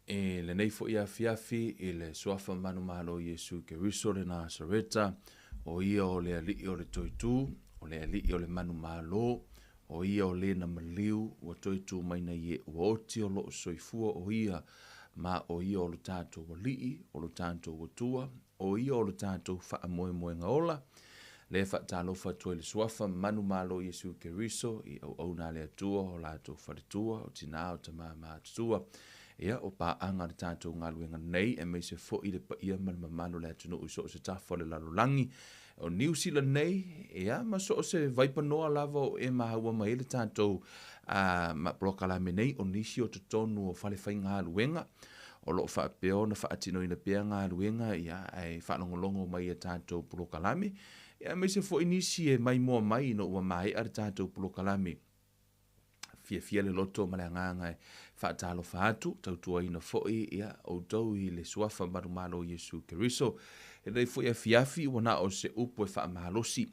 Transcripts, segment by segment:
I lenei foi afiafi i le Suafa manumalo o Iesu Keriso le Nasareta, o Ia o le Alii o le Toetū, o le Alii o le manumalo, o Ia o le na maliu ua toe tu mai nei e ua oti o loo soifua o Ia, ma o Ia o lo tatou Alii, o lo tatou Atua, o Ia o lo tatou faamoemoega ola. Lea e faatalofa atu ai i le Suafa manumalo o Iesu Keriso i auauna a le Atua, o latou faletua, o tina, o tama matutua, ia, o paaga a le tatou galuega nei, aemaise foi le paia ma le mamalu o le atunuu i so o se tafa o le lalolagi, o Niu Sila nei, ia, ma so o se vaipanoa lava o e maua mai ai le tatou polokalame nei, o nisi o totonu o falefaigaluega o lo o faapea ona faatinoina pea galuega, ia, ae faalogologo mai i a tatou polokalame, ia, aemaise foi nisi e maimoa mai ina ua maea le tatou polokalame. Fiafia le loto ma le agaga e faatalofa atu, tautuaina foi ia outou i le suafa manumalo o Iesu Keriso. E lenei foi afiafi ua na o se upu e faamalosi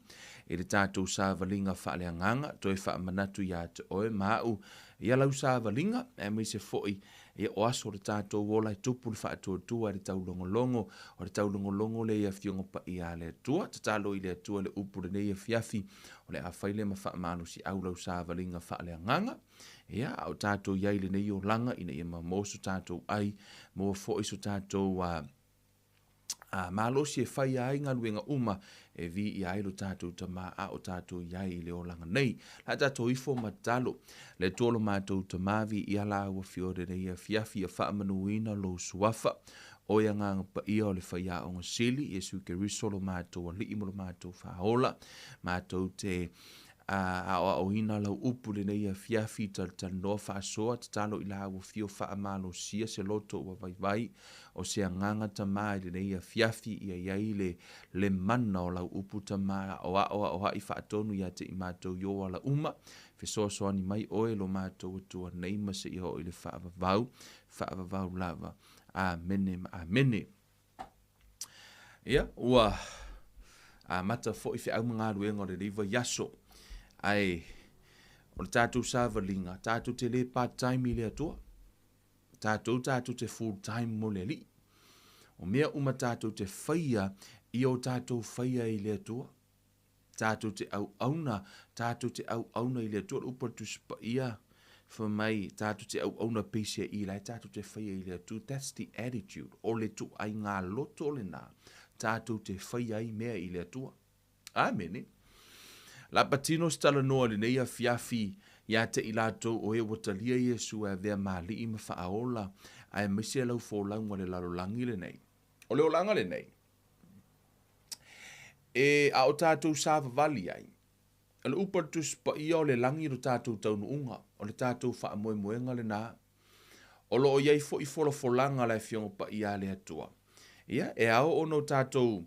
i le tatou savaliga faaleagaga, toe faamanatu ia te oe ma au ia lau savaliga, aemaise foi ia o aso o le tatou ola e tupu le faatuatua i le taulogologo, o le taulogologo lea i Afioga Paia a le Atua. Tatalo i le Atua le upu lenei afiafi, o le a fai lea ma faamalosiau lau savaliga faaleagaga, ia, a o tatou i ai i lenei olaga ina ia mamoe so tatou ai, maua foi so tatou malosi e faia ai galuega uma e viia ai lo tatou Tama a o tatou i ai i le olaga nei. La tatou ifo ma tatalo. Le Atua lo matou Tama, viia lau Afioga i lenei afiafi, ia faamanuina lou suafa. Oe Agaga Paia o le Faiaoga Sili, Iesu Keriso lo matou Alii ma lo matou Faaola, matou te aoaoina lau upu i lenei afiafi, talatalanoa faasoa, tatalo i lau afio faamalosia se loto ua vaivai, o se agaga Tama i lenei afiafi, ia i ai le le mana o lau upu Tama, aoao aoai faatonu ia te i matou i ou ala uma, fesoasoani mai oe lo matou Atua nei ma seia oo i le faavavau, faavavau lava. Amene ma amene. Ia, ua amata foi feau ma galuega o lenei vaiaso, ae o le tatou savaliga, tatou te le part time i le Atua, tatou tatou te full time mo le Alii. O mea uma tatou te faia, ia o tatou faia i le Atua. Tatou te auauna, tatou te auauna i le Atua. O le upu a le Tusi Paia, fai mai, tatou te auauna peiseai la e tatou te faia i le Atua. That's the attitude. O le tuaiga loto lena, tatou te faia ai mea i le Atua. Amene. La patino se talanoa i lenei afiafi ia te i latou o e ua talia Iesu e avea ma Alii ma Faaola, aemaise lau folauga i le lalolagi lenei. O le olaga lenei, e a o tatou savavali ai, o le upu a le Tusi Paia o le lagi lo tatou taunuuga, o le tatou faamoemoega lena. O lo o i ai foi folafolaga a le Afioga Paia a le Atua. Ia, e ao ona o tatou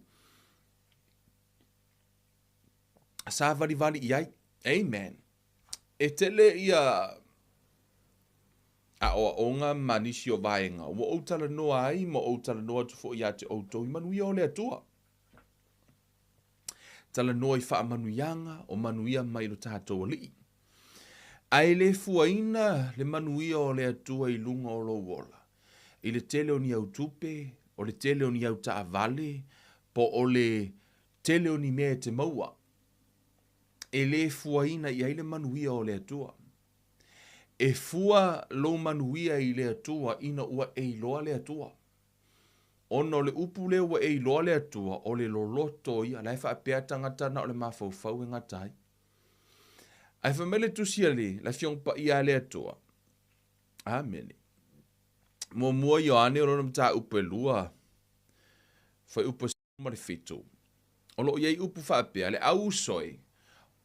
savalivali i ai. Amen. E tele ia aoaoga ma nisi o vaega ua ou talanoa ai ma ou talanoa atu foi ia te outou i manuia o le Atua. Talanoa i faamanuiaga o manuia mai lo tatou Alii. Ae le fuaina le manuia o le Atua i luga o lou ola, i le tele o ni au tupe, o le tele o ni au taavale, po o le tele o ni mea e te maua. E le fuaina i ai le manuia o le Atua. E fua lou manuia i le Atua ina ua e iloa le Atua. Ona o le upu lea ua e iloa le Atua, o le loloto ia, la e faapea tagata na o le mafaufau e gata ai. Ae fai mai le tusi a le Afioga Paia a le Atua. Amene. Muamua Ioane o lona mataupu e 2, fuaiupu 17. O lo o i ai upu faapea, le au uso e,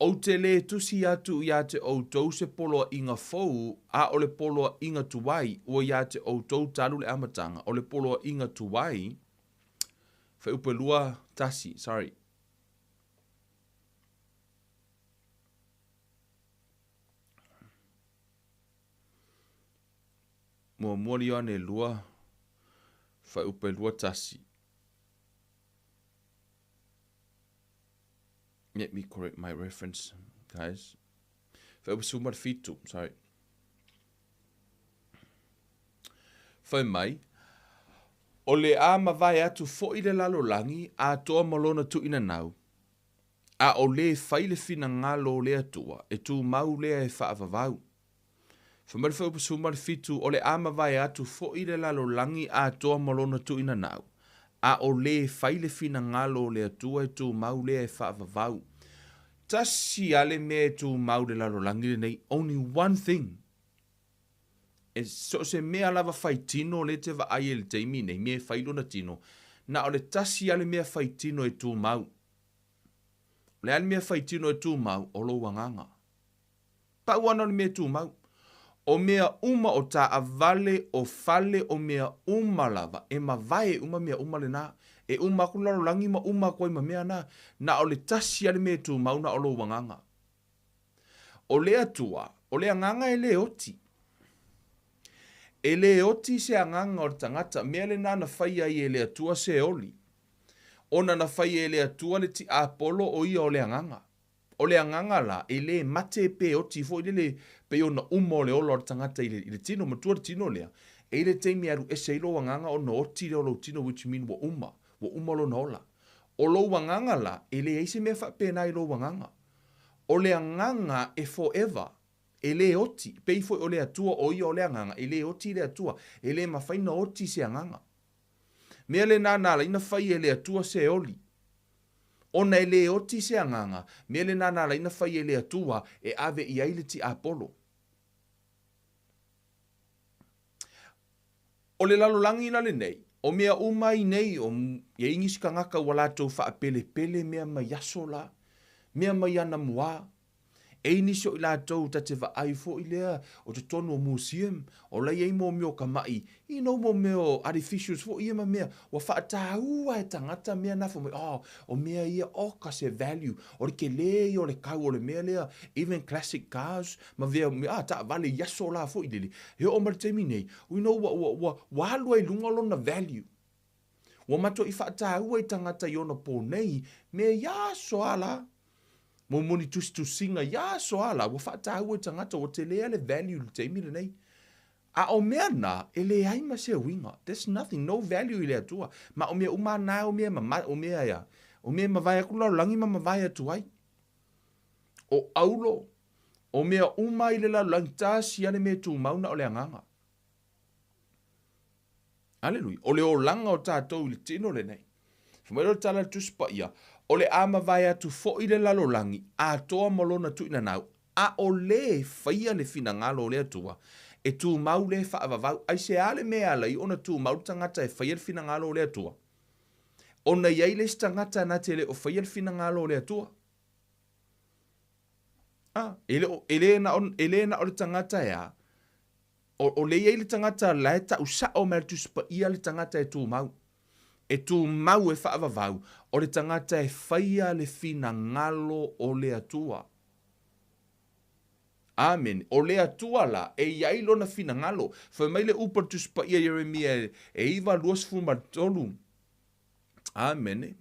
ou te lē tusi atu iā te outou se poloaiga fou, a o le poloaiga tuai ua iā te outou talu le amataga, o le poloaiga tuai, fuaiupu e 2, 1, sorry. Muamua Ioane 2, fuaiupu e 2, 1. Let me correct my reference, guys. Fuaiupu 17, sorry. Fai mai, O le a mavae atu foi le lalolagi atoa ma lona tuuinanau, a o lē fai le finagalo o le Atua, e tumau lea e faavavau. Fai mai le fuaiupu 17, O le a mavae atu foi le lalolagi atoa ma lona tuuinanau, a o lē fai le finagalo o le Atua e tumau lea e faavavau. Tasi lava le mea e tumau i le lalolagi lenei, only one thing. E so o se mea lava fai tino lea e te vaai ai i le taimi nei, mea e fai lona tino, na o le tasi lava le mea fai tino e tumau. O le a le mea fai tino e tumau? O lou agaga. Pau ana o le mea e tumau. O mea uma o taavale, o fale, o mea uma lava, e mavae uma mea uma lena. E uma atu le lalolagi ma uma atu ai ma mea na. Na o le tasi lava le mea e tumau, na o lou agaga. O le Atua, o le agaga e le oti. E le oti se agaga o le tagata, mea lena na faia ai e le Atua se oli. Ona na faia e le Atua le tiapolo o ia o le agaga. O le agaga la, e le mate pe oti foi lele pei ona uma o le ola o le tagata i le, i le tino, matua le tino lea. E i le taimi e alu ese ai lou agaga ona oti lea o lou tino which mean ua uma, ua uma lona ola. O lou agaga la, e leai se mea faapena i lou agaga. O le agaga e forever, e le oti, pei foi o le Atua o ia o le agaga, e le oti le Atua, e le mafai na oti se agaga. Mea lena na ala ai na fai e le Atua se oli. Ona e le oti se agaga, mea lena na ala ai na fai e le Atua e ave i ai le tiapolo. O le lalolagi la lenei, o mea uma ai nei, o i ai nisi tagata ua latou faapelepele mea mai aso la, mea mai anamuā. E i nisi o i latou ta te vaai foi lea o totonu o museum, o la i ai mea o kama'i, you know mo mea o artificials foi ia ma mea, ua faataua e tagata mea na fai mai, oh, o mea ia, oka se value, o le telē ia o le kau o le mea lea, even classic cars, ma vea, ah, taavale i aso la foi lele, e oo mai le taimi nei, you know, ua, ua, ua, ua alu ai i luga lona value. Ua matuai faataua i tagata i ona pō nei, mea i aso a la. Momoni tusitusiga i aso a la, ua faataua i tagata, ua telē le value i le taimi lenei. A o mea na, e leai ma se uiga. There's nothing, no value i le Atua. Ma o mea uma na o mea ma, o mea ea, o mea e mavae atu le lalolagi ma mavae atu ai. O aulo, o mea uma i le lalolagi, tasi lava le mea e tumau na o le agaga. Aleluia. O le olaga o tatou i le tino lenei. Fai mai lea o le tala a le Tusi Paia, o le a mavae atu foi le lalolagi atoa ma lona tuuinanau, a o lē faia le finagalo o le Atua, e tumau lē faavavau. Aisea le mea e ala ai ona tumau le tagata e faia le finagalo o le Atua? Ona i ai le isi tagata na te le o faia le finagalo o le Atua. A, e le o, e le na o, e le na o le tagata e a, O, o lea i ai le tagata la e tau sao mai le Tusi Paia le tagata e tumau. E tumau e faavavau, o le tagata e faia le finagalo o le Atua. Amene. O le Atua la, e i ai lona finagalo. Fai mai le upu a le Tusi Paia Ieremia e 9, 23. Amene.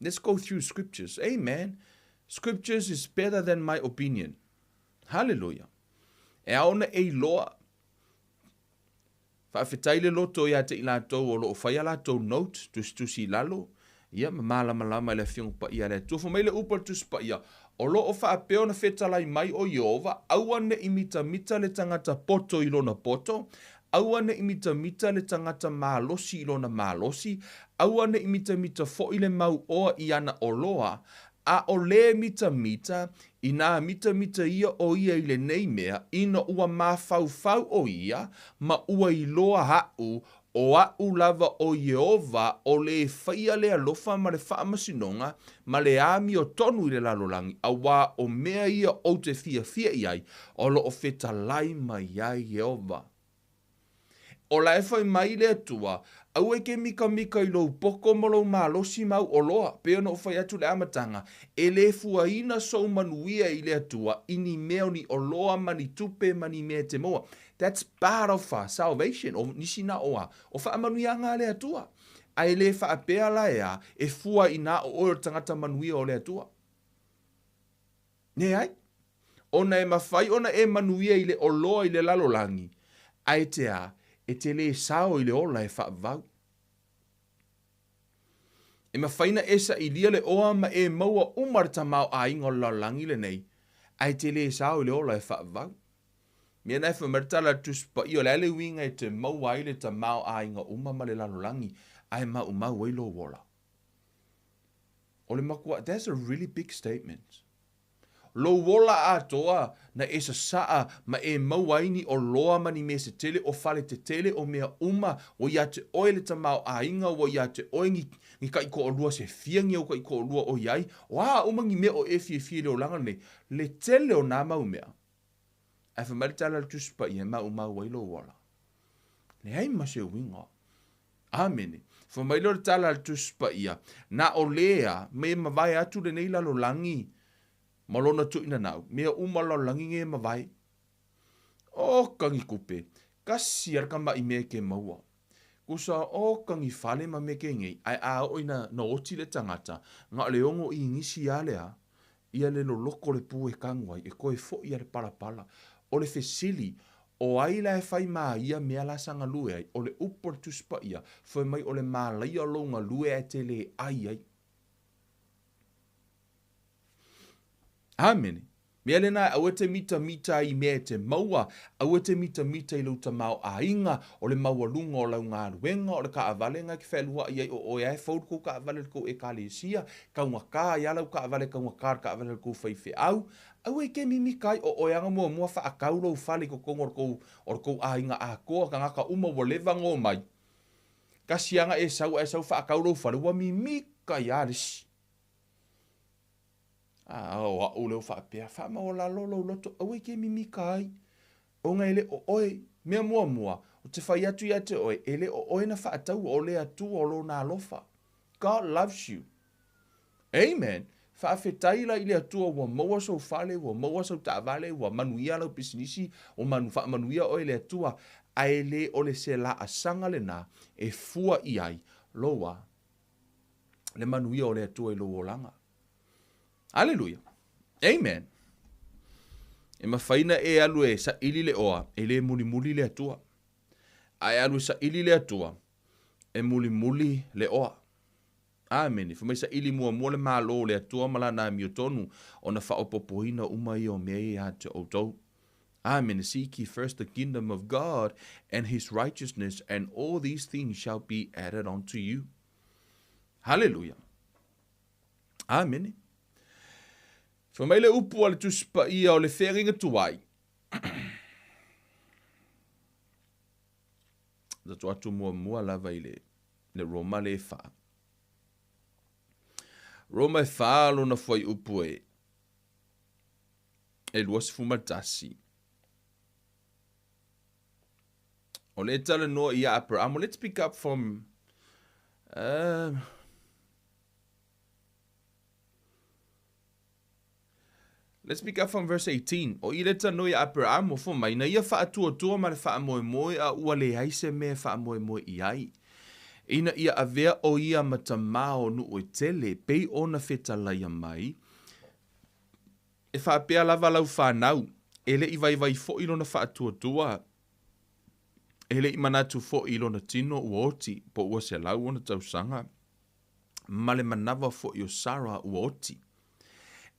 Let's go through scriptures. Amen. Scriptures is better than my opinion. Hallelujah. E ao ona e iloa. Faafetai le loto ia te i latou o lo o fai a latou note, tusitusi i lalo, ia ma malamalama i le Afioga Paia a le Atua. Fai mai le upu a le Tusi Paia, O lo o faapea ona fetalai mai o Ieova, aua ne i mitamita le tagata poto i lona poto, aua ne i mitamita le tagata malosi i lona malosi, aua ne i mitamita foi le mauoa i ana oloa, a o lē mitamita, inā mitamita ia o ia i lenei mea, ina ua mafaufau o ia, ma ua iloa aʻu, o aʻu lava o Ieova, o lē faia le alofa ma le faamasinoga, ma le amiotonu i le lalolagi, auā o mea ia ou te fiafia i ai, o lo o fetalai mai ai Ieova. O la e fai mai le Atua, Aua e ke mikamika i lou poko ma lou malosi ma au oloa, pei ona ou fai atu i le amataga, e le fuaina sou manuia i le Atua i ni mea o ni oloa ma ni tupe ma ni mea e te maua. That's part of salvation, o nisi na o a, o faamanuiaga a le Atua. A e le faapea la e a, e fua inā o oe o le tagata manuia o le Atua. Leai. Ona e mafai ona e manuia i le oloa i le lalolagi, ae te a? E te lē sao i le ola e faavavau. E mafai na e sailia le oa ma e maua uma le tamaoaiga o le lalolagi lenei, ae e te lē sao i le ola e faavavau. Mea na e fai mai le tala a le Tusi Paia, o le a le uiga e te maua ai le tamaoaiga uma ma le lalolagi, ae maumau ai lou ola? O le matua, that's a really big statement. Lou ola atoa na e sasaa ma e maua ai ni oloa ma ni mea se tele o fale tetele o mea uma ua ia te oe le tamaoaiga ua ia te oe ni, ni taitoalua se fia ni au taitoalua o i ai, o a uma ni mea o e fiafia i le olaga lenei, le tele o nā mau mea. Ae fai mai le tala a le Tusi Paia e maumau ai lou ola. Leai ma se uiga. Amene. Fai mai lea o le tala a le Tusi Paia, na o lea me mavae atu lenei lalolagi ma lona tuuinanau, mea uma o le lalolagi nei e mavae. Oka ni tupe, kasi a le tamaʻi mea e ke maua. Kusa, oka ni fale ma mea ke nei, ae a oo ina na oti le tagata, na o le ono inisi a lea, ia le loloto o le pu e tanu ai, e toe foʻi a le palapala. O le fesili, o ai la e fai ma ia mea la sa galue ai? O le upu a le Tusi Paia, fai mai o le malaia o lou galue ae te le ai ai. Amene. Mea lena aua e te mitamita ai i mea e te maua, aua e te mitamita i lou tamaoaiga, o le maualuga o lau galuega, o le taavale na e te fealuai ai o oe lava e fou le tou taavale i le tou ekalesia, taugata ai lava lau taavale taugata le taavale a le tou faifeau, aua e te mimita ai, o oe lava na muamua faatau lou fale i totonu o le tou, o le tou aiga atoa, tagata uma ua leva ona omai, tasi lava ona e sau ae sau faatau lou fale, ua mimita ai lava le isi. A o au lea ua faapea, faamaualalo lou loto, aua e te mimika ai, ona e le o oe. Mea muamua, ou te fai atu ia te oe, e le o oe na faataua, o le Atua o Lona alofa. God loves you. Amen. Faafetai la i le Atua ua maua sou fale, ua maua sau taavale, ua manuia lau pisinisi, ua manu, faamanuia oe e le Atua, ae le o le se laasaga lena e fua i ai lou a, le manuia o le Atua i lou olaga. Aleluia. Amen. E mafai na e alu e saili le oa, e le mulimuli le Atua. A e alu e saili le Atua, e mulimuli le oa. Amene. Fai mai saili muamua le Malo o le Atua ma lana amiotonu, ona faaopoopoina uma ia o mea ia ia te outou. Amene. Seek ye first the kingdom of God and his righteousness, and all these things shall be added unto you. Haleluia. Amene. Fai mai le upu a le Tusi Paia o le feagaiga tuai. Tatou atu muamua lava i le, le Roma le e wha. Roma e wha lona fuaiupu e, e 21. O le talanoa ia Aperamo. Let's pick up from... Let's pick up from verse 18. O i le talanoa ia Aperamo, fo mai, na ia faatuatua ma le faamoemoe a ua leai se mea e faamoemoe i ai. Ina ia avea o ia ma tamā o nuu e tele, pei ona fetalaia mai, E faapea lava lau fanau, e le i vaivai foi lona faatuatua, e le i manatu foi i lona tino ua oti, po ua 100 ona tausaga, ma le manava foi o Sara ua oti.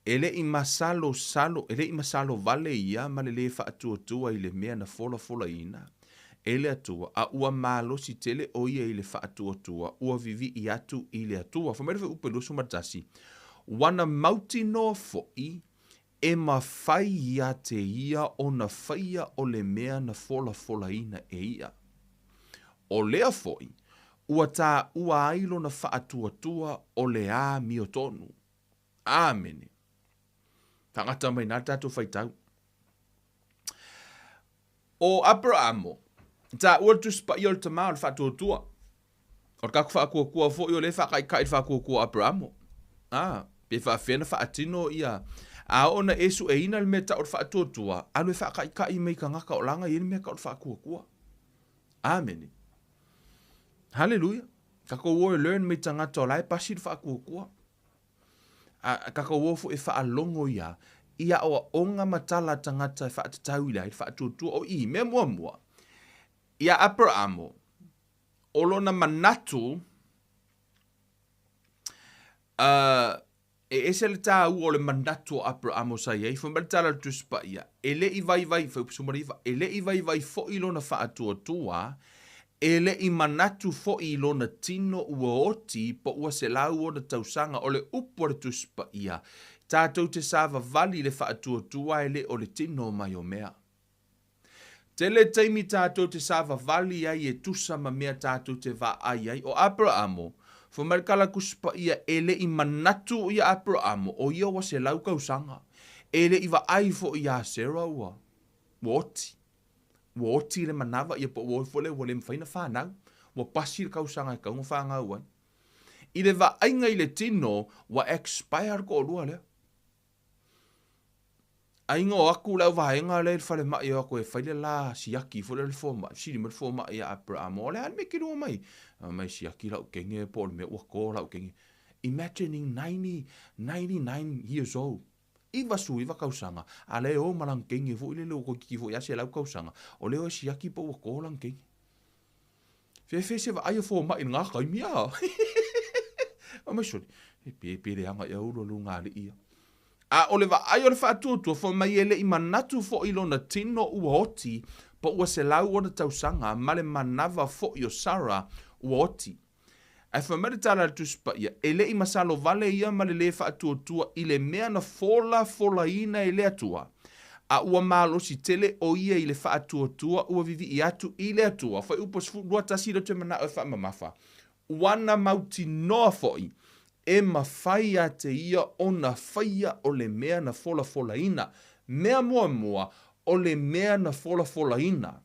E le i masalosalo, e le i masalo vale ia ma le lē faatuatua i le mea na folafolaina e le Atua, a ua malosi tele o ia i le faatuatua, ua vivii atu i le Atua. Fai mai le fuaiupu e 21, Ua na mautinoa foʻi e mafai ia te ia ona faia o le mea na folafolaina e ia. O lea foʻi, ua taua ai lona faatuatua o le amiotonu. Amene. Tagata mai nā le tatou faitau. O Aperaamo, taua le Tusi Paia o le Tama o le Faatuatua. O le tatou faatuatua foi o lea e faataitai i le faatuatua o Aperaamo. A, pe faafefea ona faatino ia, a oo ina e sueina le mea tau o le faatuatua, alu e faataitai mai i tagata o laga e i ai le mea tau o le faatuatua. Amene. Haleluia. Tatou o e learn mai tagata o la e pasi le faatuatua. A tatou o foi e faalogo ia i aoaoga ma tala a tagata e faatatau i le ai le faatuatua. O i, mea muamua, Iā Aperaamo, o lona manatu, uh, e ese le tāua o le manatu o Aperaamo sa i ai, fai mai le tala a le Tusi Paia, e le i vaivai, fuaiupu 19, e le i vaivai foi lona faatuatua, e le i manatu foi i lona tino ua oti po ua 100 ona tausaga. O le upu a le Tusi Paia, tatou te savavali i le faatuatua e le o le tino mai o mea. Tele taimi tatou te savavali ai e tusa ma mea tatou te vaai ai. O Aperaamo, fai mai le tala Tusi Paia, e le i manatu ia Aperaamo, o ia ua 100 tausaga. E le i vaai foi iā Sera ua, ua oti. Ua oti i le manava ia po ua oti foi lea ua le mafai ona fanau. Ua pasi le tausaga e tatau ona fanau ai. I le vaaiga i le tino, ua expire le toalua lea. Aiga o atu le auvaega lea i le falemai o atu e fai le la siaki foi lea le fomai, fesili mai le fomai ia Aperamo, o le a le mea e te lua mai? Fai mai, siaki lau kenge po o le mea ua to lau kenge. Imagining 90, 99 years old, 99 tausaga, a lea e o ma lana kenge foi lele ua toeitiiti foi lava 100 tausaga, o lea o e siaki po ua to lana kenge. Fefe se vaai a fomai i lena taimi a. Fai mai sole, e pe pe leaga ia ulu a luga alii ia. A o le vaai o le faatuatua, fai mai e le i manatu foi lona tino ua oti, po ua 100 ona tausaga, ma le manava foi o Sara ua oti. Ae fai mai le tala a le Tusi Paia, e le i masalo vale ia ma le lē faatuatua i le mea na folafolaina e le Atua, a ua malosi tele o ia i le faatuatua ua vivii atu i le Atua. Fuaiupu 21 lea ou te manao e faamamafa, ua na mautinoa foi e mafai ia te ia ona faia o le mea na folafolaina. Mea muamua, o le mea na folafolaina.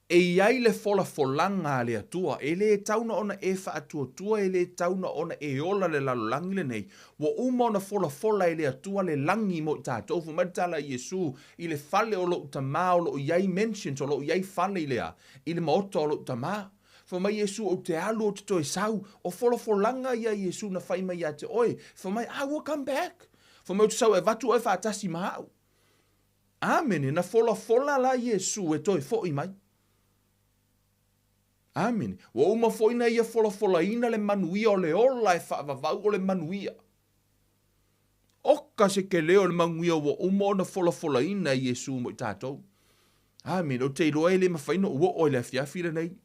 E i ai le folafolaga a le Atua, e lē tau na ona e faatuatua, e lē tau na ona e ola le lalolagi lenei. Ua uma ona folafola e le Atua le lagi mo i tatou. Fai mai le tala a Iesu, I le fale o lou Tamā o lo o i ai mansions, o lo o i ai fale i le a? I le maota o lou Tamā. Fai mai Iesu, Ou te alu, ou te toe sau. O folafolaga ia a Iesu na fai mai ia te oe. Fai mai, I will come back. Fai mai, Ou te sau e avatu oe faatasi ma au. Amene, na folafola la Iesu e toe foʻi mai. Amene. Ua uma foi na ia folafolaina le manuia o le ola e faavavau o le manuia. Oka se kele o le manuia ua uma ona folafolaina e Iesu mo i tatou. Amene. Ou te iloa e le mafai ona ou oo i le afiafi lenei.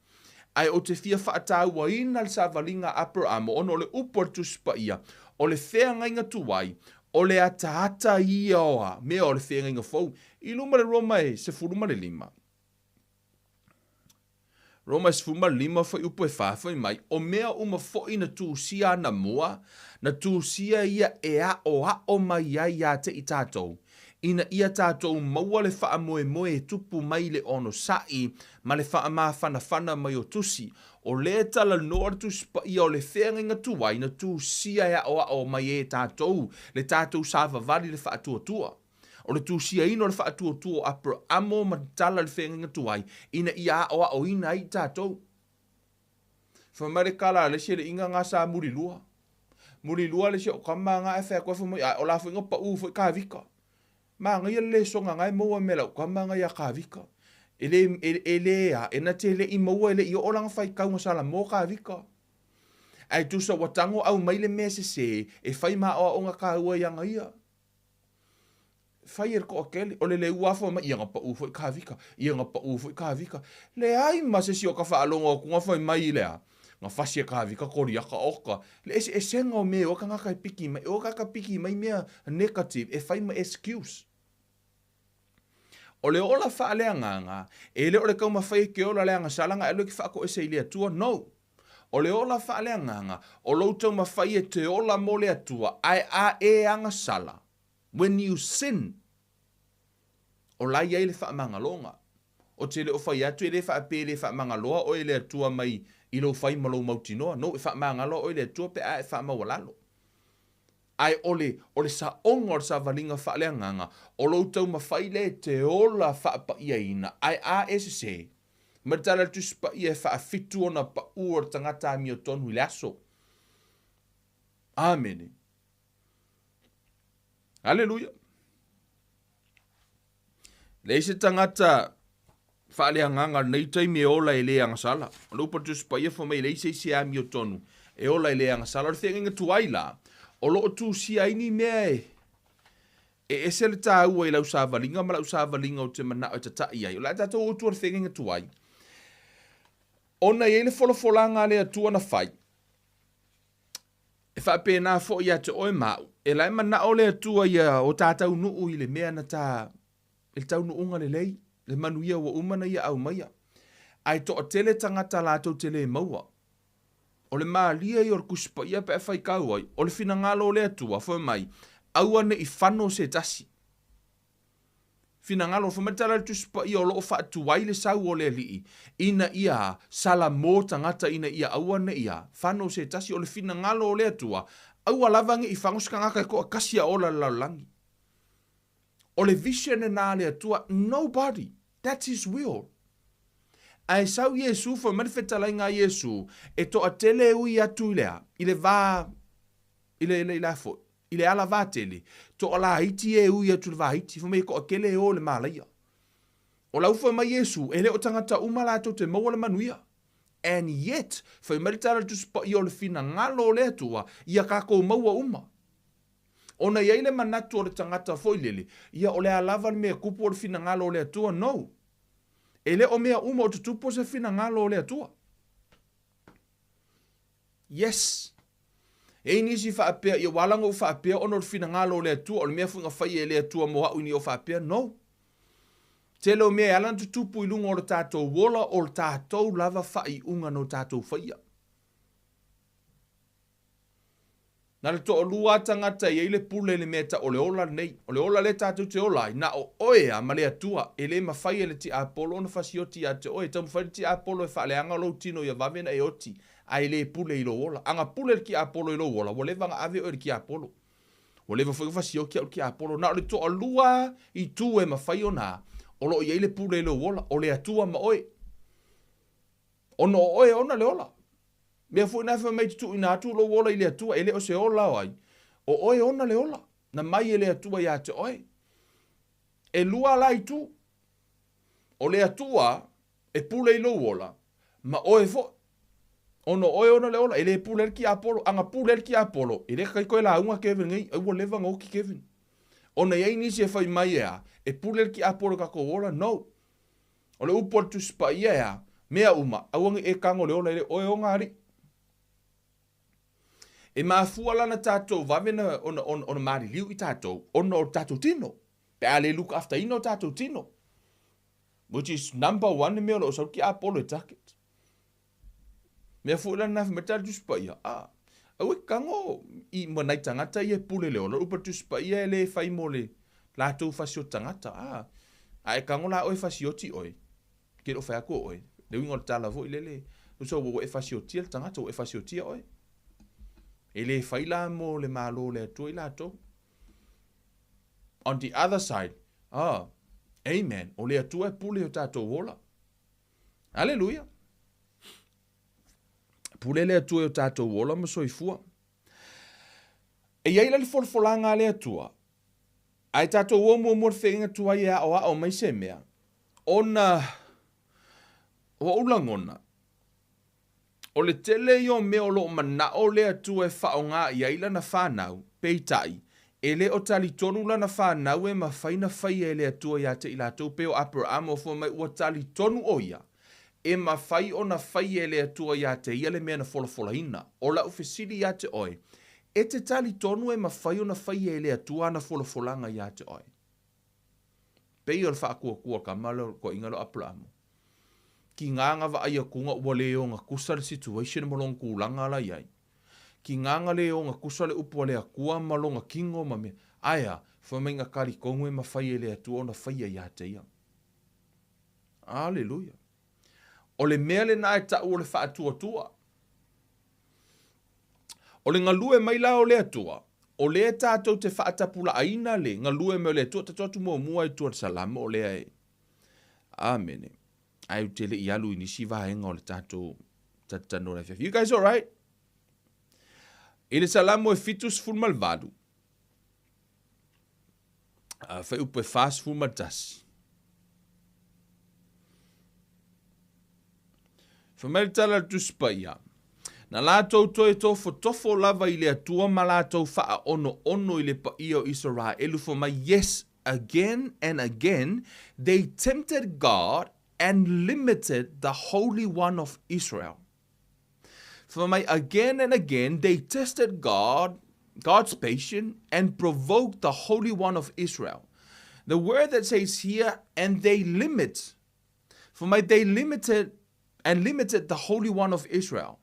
Ae ou te fia faatauaina le savaliga a Aperamo ona o le upu a le Tusi Paia, o le feagaiga tuai, o le ataata ia o a mea o le feagaiga fou. I luma le Roma e 15. Roma e 15 fuaiupu e 4, fai mai, o mea uma foi na tusia anamua, na tusia ia e aʻoaʻo mai ai iā te i tatou, ina ia tatou maua le faamoemoe e tupu mai i le onosai ma le faamafanafana mai o Tusi. O lea e talanoa le Tusi Paia o le feagaiga tuai na tusia e aʻoaʻo mai e tatou le tatou savavali i le faatuatua. O le tusiaina o le faatuatua o Aperamo ma tala i le feagaiga tuai ina ia aʻoaʻoina ai i tatou. Fai mai le kala a le isi alii nga sa mulilua. Mulilua le isi o kama nga e fai atu ai fai mai, ae o la foi nga pau foi Kavika. Manaia le lesoga nga e maua me lau kama nga ia Kavika. E le, e, e le a, e na te le i maua e le i oo lana faitauga Salamo Kavika. Ae tusa ua tago au mai le mea sese e fai ma aoaoga kāua i aga ia. Fai e le toatele, o le leua lava fai mai, ia na pau foi Kavika, ia na pau foi Kavika. Leai ma se isi o ka faalogo atu na fai mai i le a? Na fasi e Kavika Koliata oka. Le eseesega o mea e o tagata e piki mai, e o tagata piki mai mea negative e fai ma excuse. O le ola faaleagaga, e le o le taumafai e ke ola le agasala na e alu e ke faatoese i le Atua, no. O le ola faaleagaga, o lou taumafai e te ola mo le Atua, ae a e agasala, when you sin, o la i ai le faamagaloga. Ou te le o fai atu e le faapea e le faamagaloa oe e le Atua mai i lou fai ma lou mautinoa, no, e faamagaloa oe e le Atua pe a e faamaualalo. Ae o le, o le saoga o le savaliga faaleagaga, o lou taumafai lea e te ola faapaiaina, ae a e sesē, ma le tala a le Tusi Paia e faafitu ona paʻu o le tagata amiotonu i le aso. Amene. Aleluia. Leai se tagata Faaleagaga o lenei taimi e ola e le agasala. O le upu a le Tusi Paia fai mai e leai se isi e amiotonu e ola e le agasala. O le feagaiga tuai la, o lo o tusia ai ni mea e e ese le taua i lau savaliga ma lau savaliga ou te manao e tata'i ai. O le a tatou o i tua i le feagaiga tuai, ona e i ai le folafolaga a le Atua na fai, e faapena foi ia te oe ma au, e la e manao le Atua ia o ta taunuu i le mea na ta i le taunuuga lelei, le manuia ua uma ona ia aumaia. Ae toatele tagata latou te le maua. O le malie ia o le Tusi Paia pe a faitau ai, o le finagalo o le Atua, fai mai, aua ne i fano se tasi. Finagalo, fai mai le tala a le Tusi Paia o lo o faatuai le sau o le Alii, ina ia salamo tagata ina ia aua ne i a fano se tasi. O le finagalo o le Atua, aua lava ne i fano se tagata e toatasi a ola i le lalolagi. O le vision lena a le Atua, nobody, that's his will. Ae sau Iesu, fai mai le fetalaiga a Iesu, e toatele e ui atu i le a? I le va, i le, i le a foi? I le ala vatele, toalaiti e ui atu i le vaiti, fai mai e toatele e o i le malaia. O lau fai mai Iesu, e le o tagata uma latou te maua le manuia. And yet, fai mai le tala a le Tusi Paia o le finagalo o le Atua, ia tatou maua uma. Ona i ai le manatu o le tagata foi lele, ia o le a lava le mea tupu o le finagalo o le Atua? No. E le o mea uma o tutupu o se finagalo o le Atua. Yes. E i nisi faapea, ia ua ala ona ou faapea ona o le finagalo o le Atua, o le mea foi na faia e le Atua mo au ina ia ou faapea, no. Tele o mea e ala ona tutupu i luga o le tatou ola, o le tatou lava faaiuga na o tatou faia. Na le toalua lava tagata e i ai le pule i le mea e tau o le ola lenei. O le ola lea tatou te ola ai, na o oe lava ma le Atua. E le mafai e le tiapolo ona fasioti ia te oe. E taumafai le tiapolo e faaleaga lou tino ia vave ona e oti, ae le pule i lou ola. A na pule le tiapolo i lou ola, ua leva ona ave oe i le tiapolo. Ua leva foi ona fasioti au i le tiapolo. Na o le toalua lava itu e mafai ona o lo o i ai le pule i lou ola, o le Atua ma oe. Ona o oe e ona le ola. Mea foi na fai mai te tuuina atu lou ola i le Atua, e le o se ola o ai, o oe e ona le ola, na mai e le Atua ia te oe. E lua la itu. O le Atua e pule i lou ola, ma oe foi. Ona o oe e ona le ola, e le pule ai le tiapolo. A na pule ai le tiapolo, e le tatai toe lauga Kevin nei, ai ua leva ona oti Kevin. Ona e i ai nisi e fai mai e a, e pule le tiapolo i tatou ola, no. O le upu a le Tusi Paia e a? Mea uma, aua ne i e tago le ola e le oe ona alii. E mafua la na tatou vave na, ona, ona, ona maliliu i tatou, ona o le tatou tino. Pe a le look after ina o tatou tino. Which is number one le mea o lo o sau ki Apollo e target. Mea foi la na fai mai le Tusi Paia, a, aua e tago i ma nai tagata ia e pule le ola. O le upu a le Tusi Paia e le fai mo le latou fasioti tagata. A, a e tago la oe e fasioti oe, ke le o fai atu o oe. Le uiga o le tala foi lele, tusa ua e fasiotia le tagata, ua e fasiotia oe. E le fai la mo le Malo o le Atua i latou. On the other side, ah, amen, o le Atua e pule i o tatou ola. Aleluia! Pule le Atua i o tatou ola ma soifua. E i ai la le folafolaga a le Atua, ae tatou o muamua le feagaiga tuai e aoao mai se mea, ona o ou lagona, O le tele ia o mea o lo o manao le Atua e faaaoga i ai lana fanau, peitai, e le o talitonu lana fanau e mafai na faia e le Atua ia te i latou pei o Aperamo fai mai ua talitonu o ia e mafai ona faia e le Atua ia te ia le mea na folafolaina. O lau fesili ia te oe, e te talitonu e mafai ona faia e le Atua ana folafolaga ia te oe? Pei o le faatuatua kama lea o le toeaina lea o Aperamo. Kina na vaai atu ua le ogatusa le situation ma lona tulaga la i ai. Kina na le ogatusa le upu a le Atua ma lona tino ma mea. Ae a? Fai mai na talitonu e mafai e le Atua ona faia ia te ia. Aleluia. O le mea lena e tau o le faatuatua. O le galue mai la o le Atua, o lea tatou te faatapulaaina le galue mai o le Atua, tatou atu muamua i tua i le Salamo o lea e Amene. Ae ou te le i alu i nisi vaega o le tatou talatalanoa i le afiafi. You guys alright? I le Salamo e 78, fuaiupu e 41. Fai mai le tala a le Tusi Paia, Na latou toe tofotofo lava i le Atua ma latou faaonoono i le paia o Isaraelu, fai mai, Yes, again and again they tempted God and limited the Holy One of Israel. Fai mai, again and again they tested God, God's patience, and provoked the Holy One of Israel. The word that says here, and they limit, Fai mai, they limited and limited the Holy One of Israel.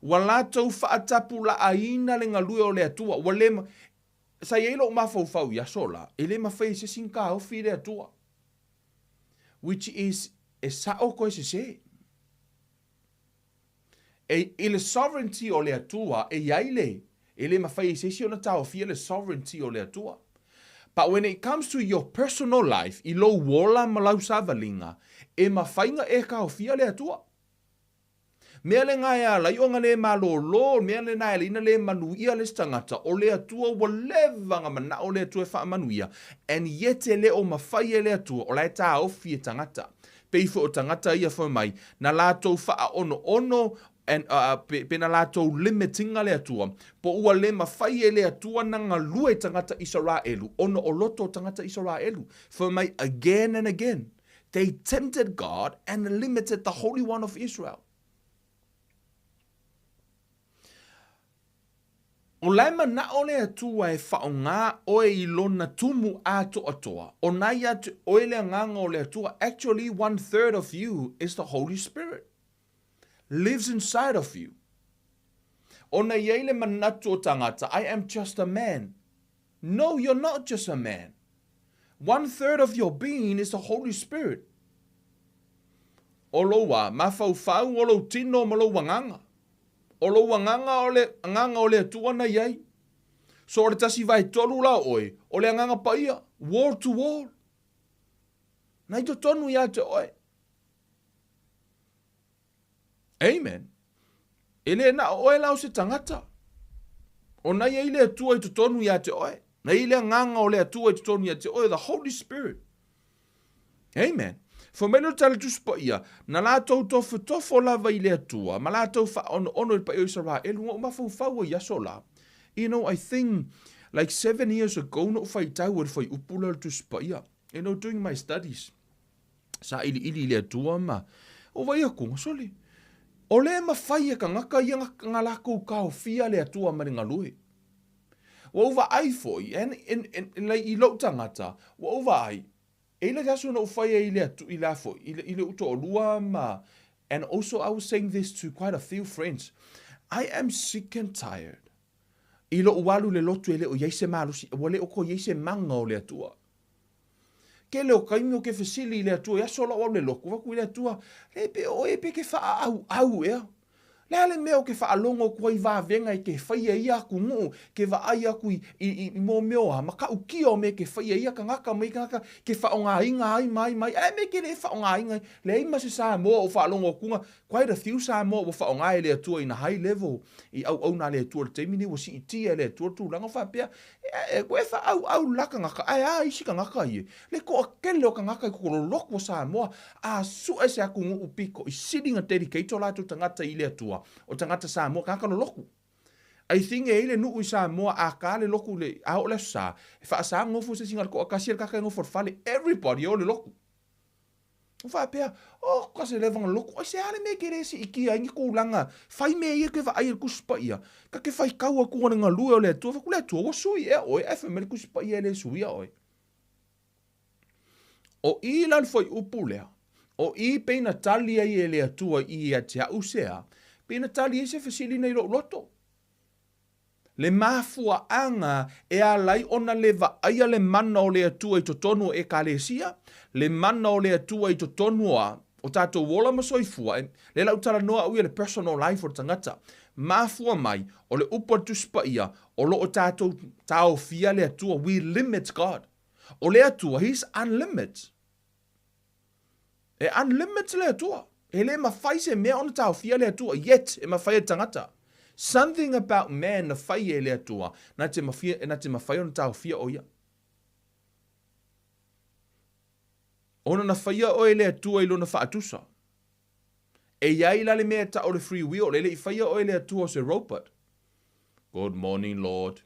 Ua latou faatapulaaina le galue o le Atua. Ua le, sa i ai lou mafaufau i aso la, e le mafai e se isi ona taofi le Atua. Which is, e sao koe sese. E, i le sovereignty o le Atua, e i ai le, e le mafai e se isi ona taofia le sovereignty o le Atua. But when it comes to your personal life, i lou ola ma lau savaliga, e mafai ona e taofia le Atua. Mea lena e ala ai ona le malōlō, mea lena e ala ai ona le manuia le isi tagata, o le Atua ua leva ona manao le Atua e faamanuia, and yet e le o mafai e le Atua, o la e taofi e tagata. Pei foi o tagata ia fai mai, na latou faaonoono and uh, pe, pe na latou limit-ina le Atua, po ua le mafai e le Atua na galue i tagata Isaraelu, ona o loto o tagata Isaraelu. Fai mai, again and again, they tempted God and limited the Holy One of Israel. O la e manaʻo le Atua e faʻogā ʻoe i lona tumu ātoʻatoa, ʻo na iā te ʻoe le Agaga o le Atua, actually one third of you is the Holy Spirit, lives inside of you. Ona i ai le manatu o tagata, I am just a man. No, you're not just a man. One third of your being is the Holy Spirit. O lou wā, mafaufau o lou tino ma lou agaga. O lou agaga o le agaga o le Atua na i ai. So o le tasi vaetolu la o oe, o le agaga paia, wall to wall. Na i totonu iā te oe. Amen. E le na o oe la o se tagata. O na i ai le Atua i totonu iā te oe. Na i le agaga o le Atua i totonu iā te oe, the Holy Spirit. Amen. Fai mai le tala Tusi Paia, na latou tofotofo lava i le Atua, ma latou faaonoono i le paia o Isaraelu, na ou mafaufau ai i aso la. You know, I think, like 7 years ago, na ou faitau ai i le fuaiupu lea o le Tusi Paia. You know, doing my studies. Sailiili i le Atua ma o vai aku, sole, o le mafai e kangaka ia nga lakou kaofia le Atua ma le galue. Ua ou vaai foi, and, and, and, like, i lou tagata, ua ou vaai, e i le aso na ou fai ai i le atu, i la foi, i le ou toalua ma, and also I was saying this to quite a few friends, I am sick and tired. I lou alu i le lotu e le o i ai se malosi, ua le o ko i ai se maga o le Atua. Kele o kaimi o ke fesili i le Atua, i aso lou alu i le lotu, vaku i le Atua, le pe o e pe ke whaau ea. Le a le mea o ke whaalogo aku ai i vavega e ke whaia ia aku nuu, ke vaai aku i, i, i, i mō mea o a, ma ka'ukia o mea ke whaia ia kangaka ma ia kangaka, ke whaongainga ai ma ai ma ai, ae me ke le whaongainga ai, leai ma se Samoa o faalogo akuga, quite a few Samoa ua whaonga e le Atua in a high level, i auauna a le Atua i le taimi nei, ua siitia e le Atua le tulaga faapea, e, e, koe whaauau la kangaka, ae a isi kangaka ia, le toatele o kangaka i kololoku o Samoa, a sue se atunuu pito i sili ona dedicate o latou tagata i le Atua, o tagata Samoa, tagata loloku. I think e i ai le nuu i Samoa a ta le lotu le, a oo le Aso Sa, e faasa nofo se isi na o le toatasi a le tagata e nofo i le fale, everybody e o i le lotu. Ua faapea, oh, ka se leva na lotu, ai se a le mea e ke le siitia ai ni tulaga, fai mea ia ke vaai e le Tusi Paia, ta te faitau atu i le galue o le Atua, fai atu le Atua, ua sui ea oe, ae fai mai le Tusi Paia e le suia oe. O i la le fuaiupu lea, o i pei na tali ai e le Atua i ia te a'u se a, pei na tali ai se fesili nei lo'u loto. Le mafuaaga e ala ai ona le vaaia le mana o le Atua i totonu o Ekalesia, le mana o le Atua i totonu o a, o tatou ola ma soifua, e, lea la ou talanoa au ia le personal life o le tagata. Mafua mai, o le upu a le Tusi Paia, o lo o tatou taofia le Atua, we limit God. O le Atua, He's unlimited. E unlimited le Atua. E le mafai se mea ona taofia le Atua, yet e mafai e le tagata. Something about man na fai e le Atua, na te mafia, na te mafai ona taofia o ia. Ona na faia oe e le Atua i lona faatusa. E i ai la le mea e tau o le free will, e le i faia oe e le Atua o se robot. Good morning Lord.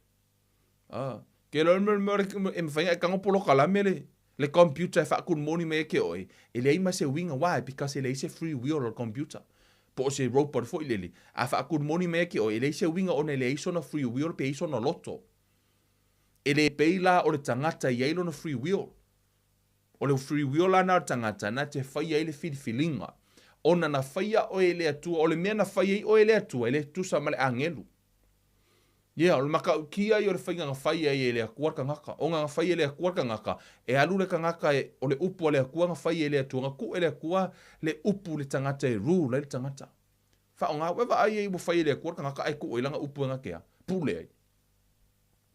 Ah, ke lo me me e mafai e kango polokalame le le computer e fa good morning me ke oe. E leai ma se uiga, why? Because e leai se free will o le computer. Po o se robot foi lele. A fa good morning me ke oe, e leai se uiga ona e leai sona free will pe i sona loto. E le pei la o le tagata e i ai lona free will. O le free will la na o le tagata na te faia ai le filifiliga. Ona na faia oe e le Atua, o le mea na fai ai oe e le Atua, e le tutusa ma le agelu. Yeah, o le matautia ia o le faiga na fai ai e le Atua le tagata. O na fai e le Atua le tagata, e alu le tagata e, o le upu a le Atua na fai e le Atua, na tuu e le Atua le upu i le tagata e rule ai le tagata. Faaaoga, ua e vaai ai ua fai e le Atua le tagata ae tuu ai lana upu e na te a? Pule ai.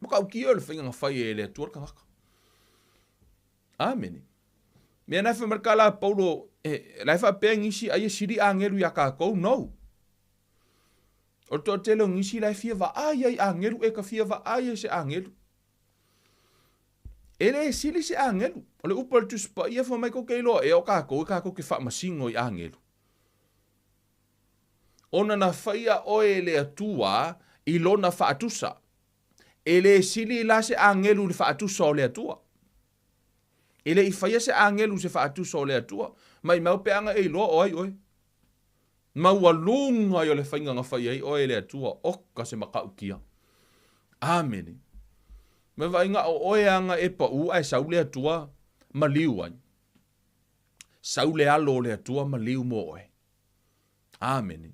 Matautia o le faiga na fai ai e le Atua le tagata. Amene. Mea na e fai mai le tala a Paulo, e, la e faapea nisi ai e sili agelu iā kākou. No. O le toatele o nisi la e fia vaai ai agelu, e ka fia vaai ai se agelu. E le sili se agelu. O le upu a le Tusi Paia fai mai kou te iloa ea o kākou e kākou te faamasino i agelu. Ona na faia oe e le Atua i lona faatusa. E le sili la se agelu i le faatusa o le Atua. E le i faia se agelu se faatusa o le Atua. Maimau pe ana e iloa o ai oe. Maualuga ia o le faiga na fai ai oe e le Atua, oka se matautia. Amene. Ma vaaiga o oe ana e pau ae sau le Atua maliu ai. Sau le alo o le Atua maliu mo oe. Amene.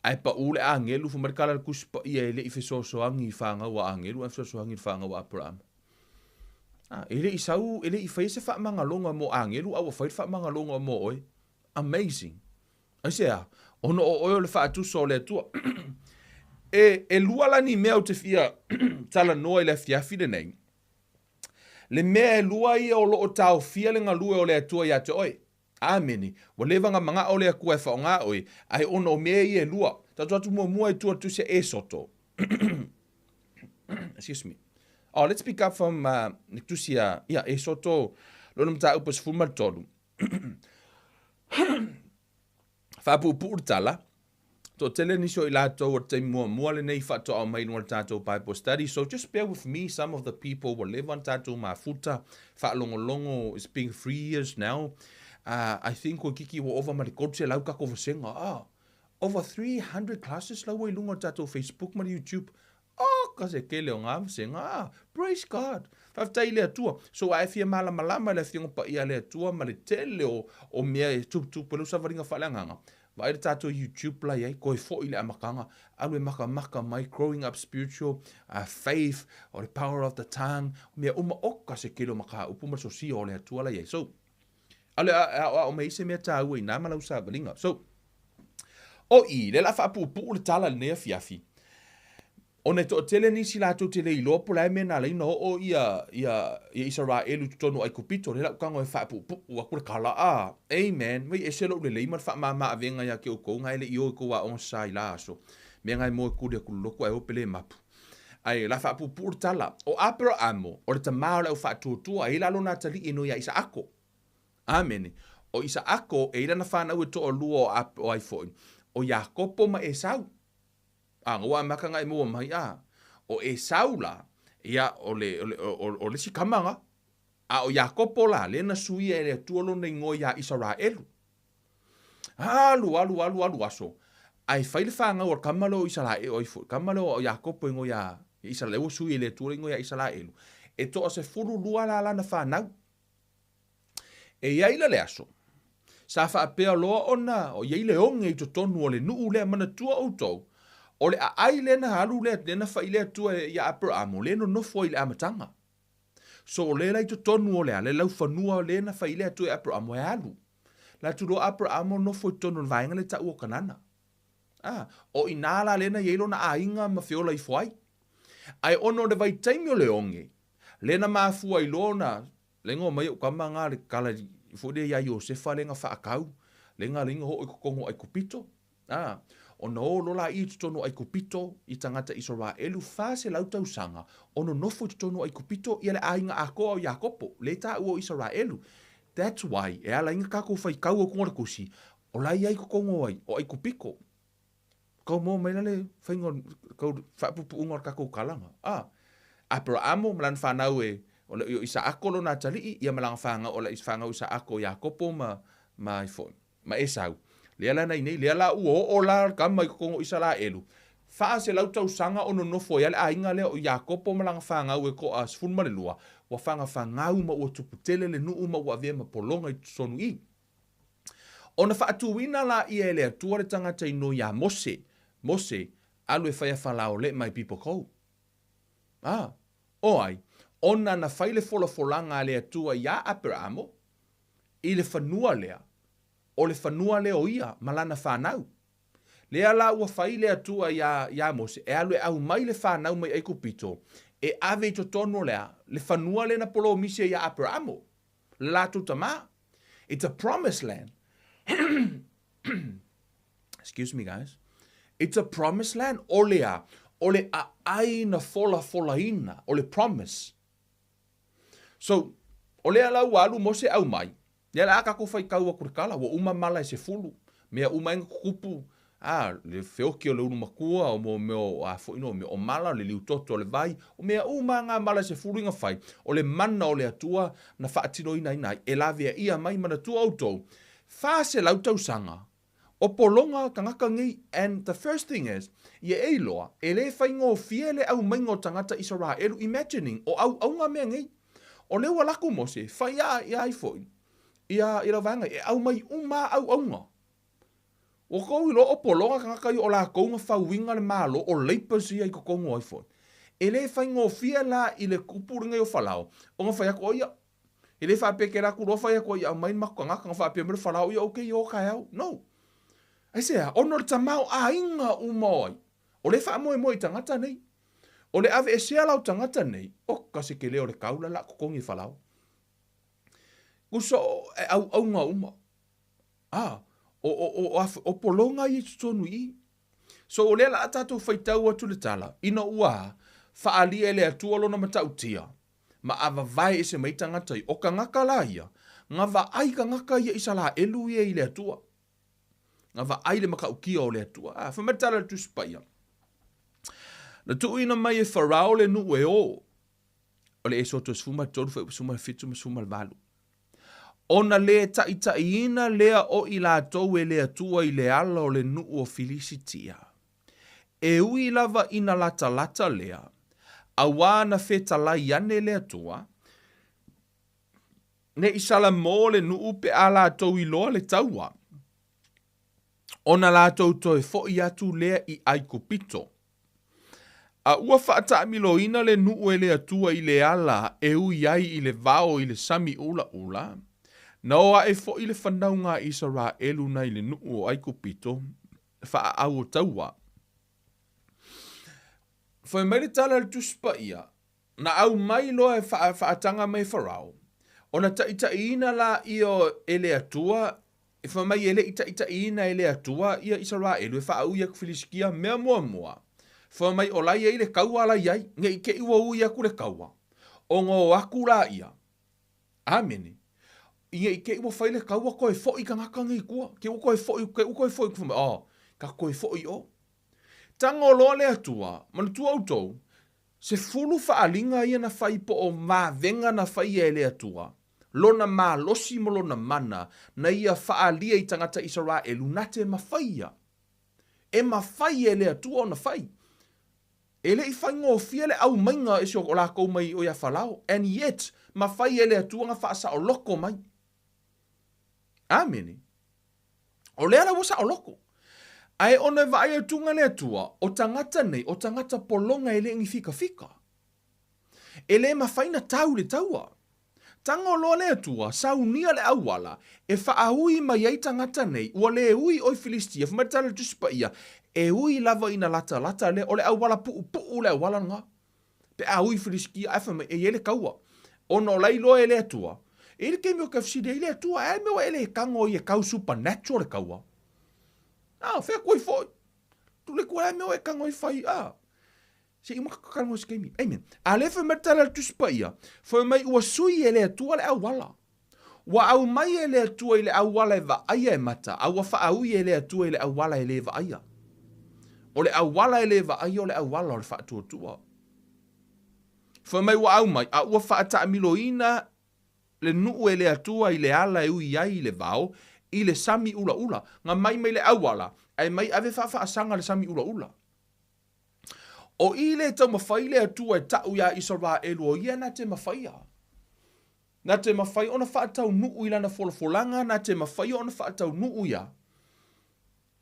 Ae pau le agelu fai mai le tala a le Tusi Paia e le i fesoasoani i fanau a agelu ae fesoasoani i le fanau a Aperahama. Ah, e le i sau, e le i faia se faamagaloga mo agelu a ua fai le faamagaloga mo oe. Amazing. Aisea? Ona o oe o le faatusa o le Atua. E, e lua la ni mea ou te fia talanoa i le afiafi lenei. Le mea e lua ia o lo o taofia le galue o le Atua ia te oe. Amene. Ua leva ona manao le Atua e faaaoga oe, ae ona o mea ia e lua. Tatou atu muamua i tua o le Tusi a Esoto. Excuse me. Oh, let's pick up from le Tusi a, ia, Esoto, lona mataupu e 13. Faapuupuu le tala, toatele nisi o i latou o le taimi muamua lenei faatoa mai i luga o le tatou Bible study. So just bear with me, some of the people ua leva ona tatou mafuta, faalogologo, it's been 3 years now. I think toeitiiti ua ova ma le 300 tatou vasega. Ah, over 300 classes la ua i luga o le tatou Facebook ma le YouTube. Oh, ka se tele o ngā vasega. Ah, praise God. Faafetai i le Atua. So a e fia malamalama i le Afioga Paia a le Atua ma le tele o, o mea e tuputupu ai lau savaliga faaleagaga, vaai le tatou YouTube la i ai, toe foi i le amataga, alu e makamaka mai, growing up spiritual, faith, o le power of the tongue, mea uma, oka se tele o mataupu ma le sosia o le Atua la i ai. So, alu e aoao mai ai se mea taua i nā ma lau savaliga. So, o i, lea o le a faapuupuu le tala i lenei afiafi, ona e toatele nisi latou te le iloa po o le a le mea na ala ai ona oo ia, ia, ia Isaraelu i totonu o Aikupito, lea o le a ou tago e faapuupuu atu le tala, a, amen, vai ese lou lelei ma le faamama avega ia te outou, na e le i o i tou aoga sa i la aso, mea na e moe tuli atu i le lotu ae o pe le mapu. Ae o le a faapuupuu le tala, o Aperaamo, o le tamā o le au faatuatua, e i ai la lona atalii e noi ia Isaako. Amene. O Isaako, e i ai lana fanau e toalua o Ap, o ai foi, o Iakopo ma Esau. A, na ua amata ona e maua mai, a, o Esau la, ia, o le, o le, o, o le isi tama na. A o Iakopo la, lea na suia e le Atua lona igoa iā Isaraelu. Alu, alu, alu, alu aso, ae fai le fanau a le tama lea o Isaraelu, o ai foi, tama lea o Iakopo igoa iā Isaraelu, ua sui e le Atua le igoa iā Isaraelu. E toa-12 la lana fanau. E i ai la le aso, sa faapea loa ona o i ai le oge i totonu o le nuu lea, manatua outou, o le aai lea na alu lea, lea na fai le Atua ia Aperaamo, lea e nonofo ai i le amataga. So o lea la i totonu o le a, le laufanua lea na fai le Atua ia Aperaamo e alu. La atu loa Aperaamo nofo i totonu o le vaega lea tau o Kanana. Ah, o i nā la lea na i ai lona aiga ma feola ifo ai. Ae ona o le vaitaimi o le oge, lea na mafua ai loa ona Lenga o mai ou kama nga le kala foi lea ia Iosefa lea na faakau, lea na alai na oo i totonu o Aikupito. A, ona o loa laia i totonu o Aikupito i tagata Isaraelu 400 tausaga o nonofo i totonu o Aikupito ia le aiga atoa o Iakopo, lea e taua o Isaraelu. That's why e ala ai na tatou faitau atu o le Tusi, O la e i ai totonu o ai, o Aikupito. Kau maua mai la le faiga o kau faapuupuuga o le tatou kalaga. A, Aperaamo ma lana fanau e, o le o Isaako lona atalii, ia ma lana fanau, o le fanau Isaako o Iakopo ma, ma ai foi, ma Esau. Lea la na i nei, lea la ua oo la le tama i totonu o Isaraelu, 400 tausaga o nonofo ai lava le aiga lea o Iakopo ma lana fanau e toa 12, ua fagafagau ma ua tupu tele le nuu ma ua avea ma pologa i totonu i. Ona faatuina laia e le Atua le tagata inoa ia Mose, Mose, alu e fai a Falao, let my people go. A, o ai? Ona na fai le folafolaga a le Atua iā Aperaamo i le fanua lea, o le fanua lea o ia ma lana fanau. Lea la ua fai le Atua iā, iā Mose e alu e aumai le fanau mai Aikupito e ave i totonu o le a? Le fanua lea na polomisi ai iā Aperaamo, le latou tamā. It's a promised land. Excuse me guys. It's a promised land. O le a? O le aai na folafolaina. O le promise. So, o lea la ua alu Mose aumai. Lea la a tatou faitau atu le tala, ua uma mala e sefulu. Mea uma ai na tutupu, a, le feoti o le ulu matua, o mo mea o a foi no mea o mala, o le liutoto o le vai, o mea uma a ngā mala e sefulu i na fai, o le mana o le Atua na faatinoina ai na ai, e laveaia mai manatua outou, 400 tausaga o pologa tagata nei and the first thing is, ia e iloa, e le faigofie le aumaiga o tagata Isaraelu imagining o auaunga mea nei. O lea ua laku Mose, fai a ia ai foi, ia i lau vaega e aumai uma a auaunga. Ua tou iloa o pologa tagata ia o latou na fauina le Malo, o lapers ia i totonu o ai foi. E le faigofie la i le tupu lenei o Falao, ona fai atu o ia, E le faapea kela atu loa fai atu ai aumai le matou tagata ona faapea mai le Farao ia okay o taeao. No. Aisea? Ona o le tamaoaiga uma o ai? O le faamoemoe i tagata nei. O le aveesea la o tagata nei, oka se tele o le taula la totogi e Farao. Uso e auauga uma. Ah, o, o, o, o, o pologa ia i totonu i i. So o lea la a tatou faitau atu le tala, ina ua faaalia e le Atua lona matautia, ma a vavae ese mai tagata ia. O tagata la ia, na vaai tagata ia Isalaelu ia i le Atua. Na vaai le matautia o le Atua. A, fai mai le tala a le Tusi Paia. Na tuuina mai e Farao le nuu e o, o le Esoto 13, fuaiupu 17 ma 18. Ona le taitaiina lea o i latou e le Atua i le ala o le nuu o Filisitia. E ui lava ina latalata lea, auā na fetalai ane le Atua, ne i salamō le nuu pe a latou iloa le taua, ona latou toe foʻi atu lea i Aikupito. A ua faataamiloina le nuu e le Atua i le ala e ui ai i le vao i le sami ʻulaʻula, na o aʻe foʻi le fanauga a Isaraelu nai le nuu o Aikupito, faaau o taua. Fai mai le tala a le Tusi Paia, Na aumai loa e faataga mai e Farao, ona taitaiina laia e le Atua, e fai mai e le i taitaiina e le Atua ia Isaraelu e faaui atu Filisitia, mea muamua, fai mai o la e i ai le taua la i ai, ne i te i ua ui atu le taua, ona o atu laia. Amene. Ia i te i ua fai le taua toe foʻi tagata nei i tua. Te ua toe foʻi, te ua toe foʻi, fai mai, oh, ka toe foʻi o. Tago loa le Atua, manatua outou, 10 faaaliga ia na fai po o vavega na faia e le Atua, lona malosi ma lona mana, na ia faaalia i tagata Isaraelu na te mafai ia. E mafai e le Atua ona fai. E le i faigofie le aumaiga e si o lakou mai o ia Falao, and yet, mafai e le Atua na faasaoloko mai. Amene. O lea la ua saoloko. Ae ona e vaai atuga le Atua, o tagata nei, o tagata pologa e le ni fikafika. E le mafai na tau le taua. Tago loa le Atua, saunia le auala, e faaui mai ai tagata nei, ua le ui oi Filistia, fai mai le tala i le Tusi Paia, e ui lava ina latalata lea, o le auala puupuu le auala lena. Pe a ui Filistia, ae fai mai, e i ai le taua. Ona o la iloa e le Atua, e i ai le taimi o te fesili ai le Atua, ae a le mea ua e le tago ai e tau supernatural le taua? A, fai atu ai foi. Tule atu, ae a le mea ua e tago ai fai, a. Se i uma talanoa i se taimi. Amen. A lea fai mai le tala a le Tusi Paia, fai mai ua sui e le Atua le auala. Ua aumai e le Atua i le auala e vaaia e mata, a ua faaui e le Atua i le auala e le vaaia. O le auala e le vaaia o le auala o le faatuatua. Fai mai ua aumai, a ua faataamiloina le nuu e le Atua i le ala e ui ai i le vao, i le sami ulaula. Na mai mai le auala, ae mai ave faafaasaga le sami ulaula. O i le taumafai le Atua e ta'u iā Isaraelu o ia na te mafaia. Na te mafai ona faataunuu i lana folafolaga, na te mafaia ona faataunuu ia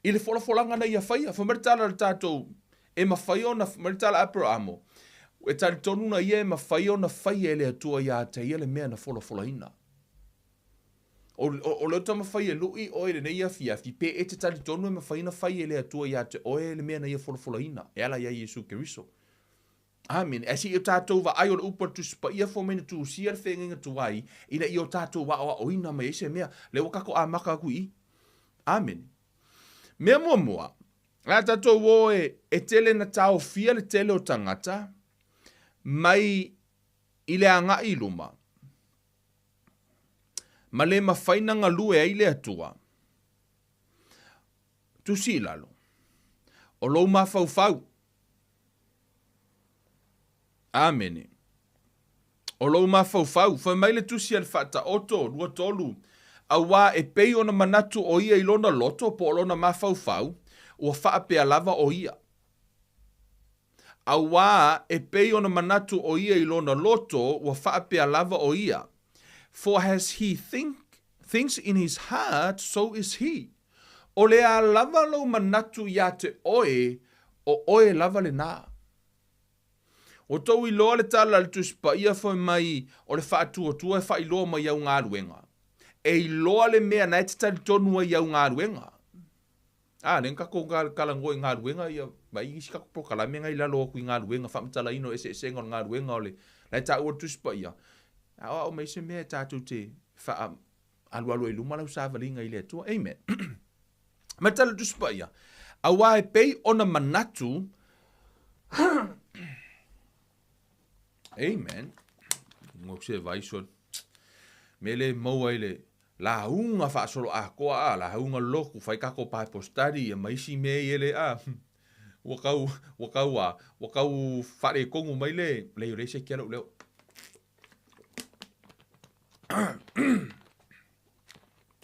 i le folafolaga na ia faia. Fai mai le tala a le tatou, e mafai ona, fai mai le tala a Aperamo, e talitonu na ia e mafai ona faia e le Atua iā te ia le mea na folafolaina. O, o, o lea ou taumafai e lu'i oe i lenei afiafi, pe e te talitonu e mafai ona fai e le Atua iā te oe le mea na ia folafolaina, e ala iā Iesu Keriso. Amene. Ae se i o tatou vaai o le upu a le Tusi Paia fua mai na tusia le feagaiga tuai, ina ia o tatou aoaoina mai ai se mea. Lea ua tatou amata atu i i. Amene. Mea muamua, le a tatou o e, e tele na taofia le tele o tagata mai i le agai i luma, ma le mafai na galue ai le Atua. Tusi i lalo, o lou mafaufau. Amene. O lou mafaufau, fai mai le tusi a le Faataoto, 23, Auā e pei ona manatu o ia i lona loto po o lona mafaufau, ua faapea lava o ia. Auā e pei ona manatu o ia i lona loto, ua faapea lava o ia. For as he think, thinks in his heart, so is he. O le a lava lou manatu iā te oe, o oe lava lenā. Ua tou iloa le tala a le Tusi Paia fai mai o le faatuatua e faailoa mai au galuega. E iloa le mea na e te talitonu ai i au galuega. A, lea na tatou talanoa i galuega ia, vaai isi tatou polokalame na i lalo atu i galuega, faamatalaina o eseesega o le galuega o le, la e taua le Tusi Paia. Aoao mai se mea e tatou te faa, alualu ai i luma lau savaliga i le Atua. Amen. Ma le tala Tusi Paia, auā e pei ona manatu, Amen. Ngo se vai son. Me le maua i le lauga faasoloatoa a, lauga lotu, fai tatou Bible study ia ma isi mea ia le a. Ua tau, ua tau a, ua tau faaletonu mai le, leai o lea e seki lou leo.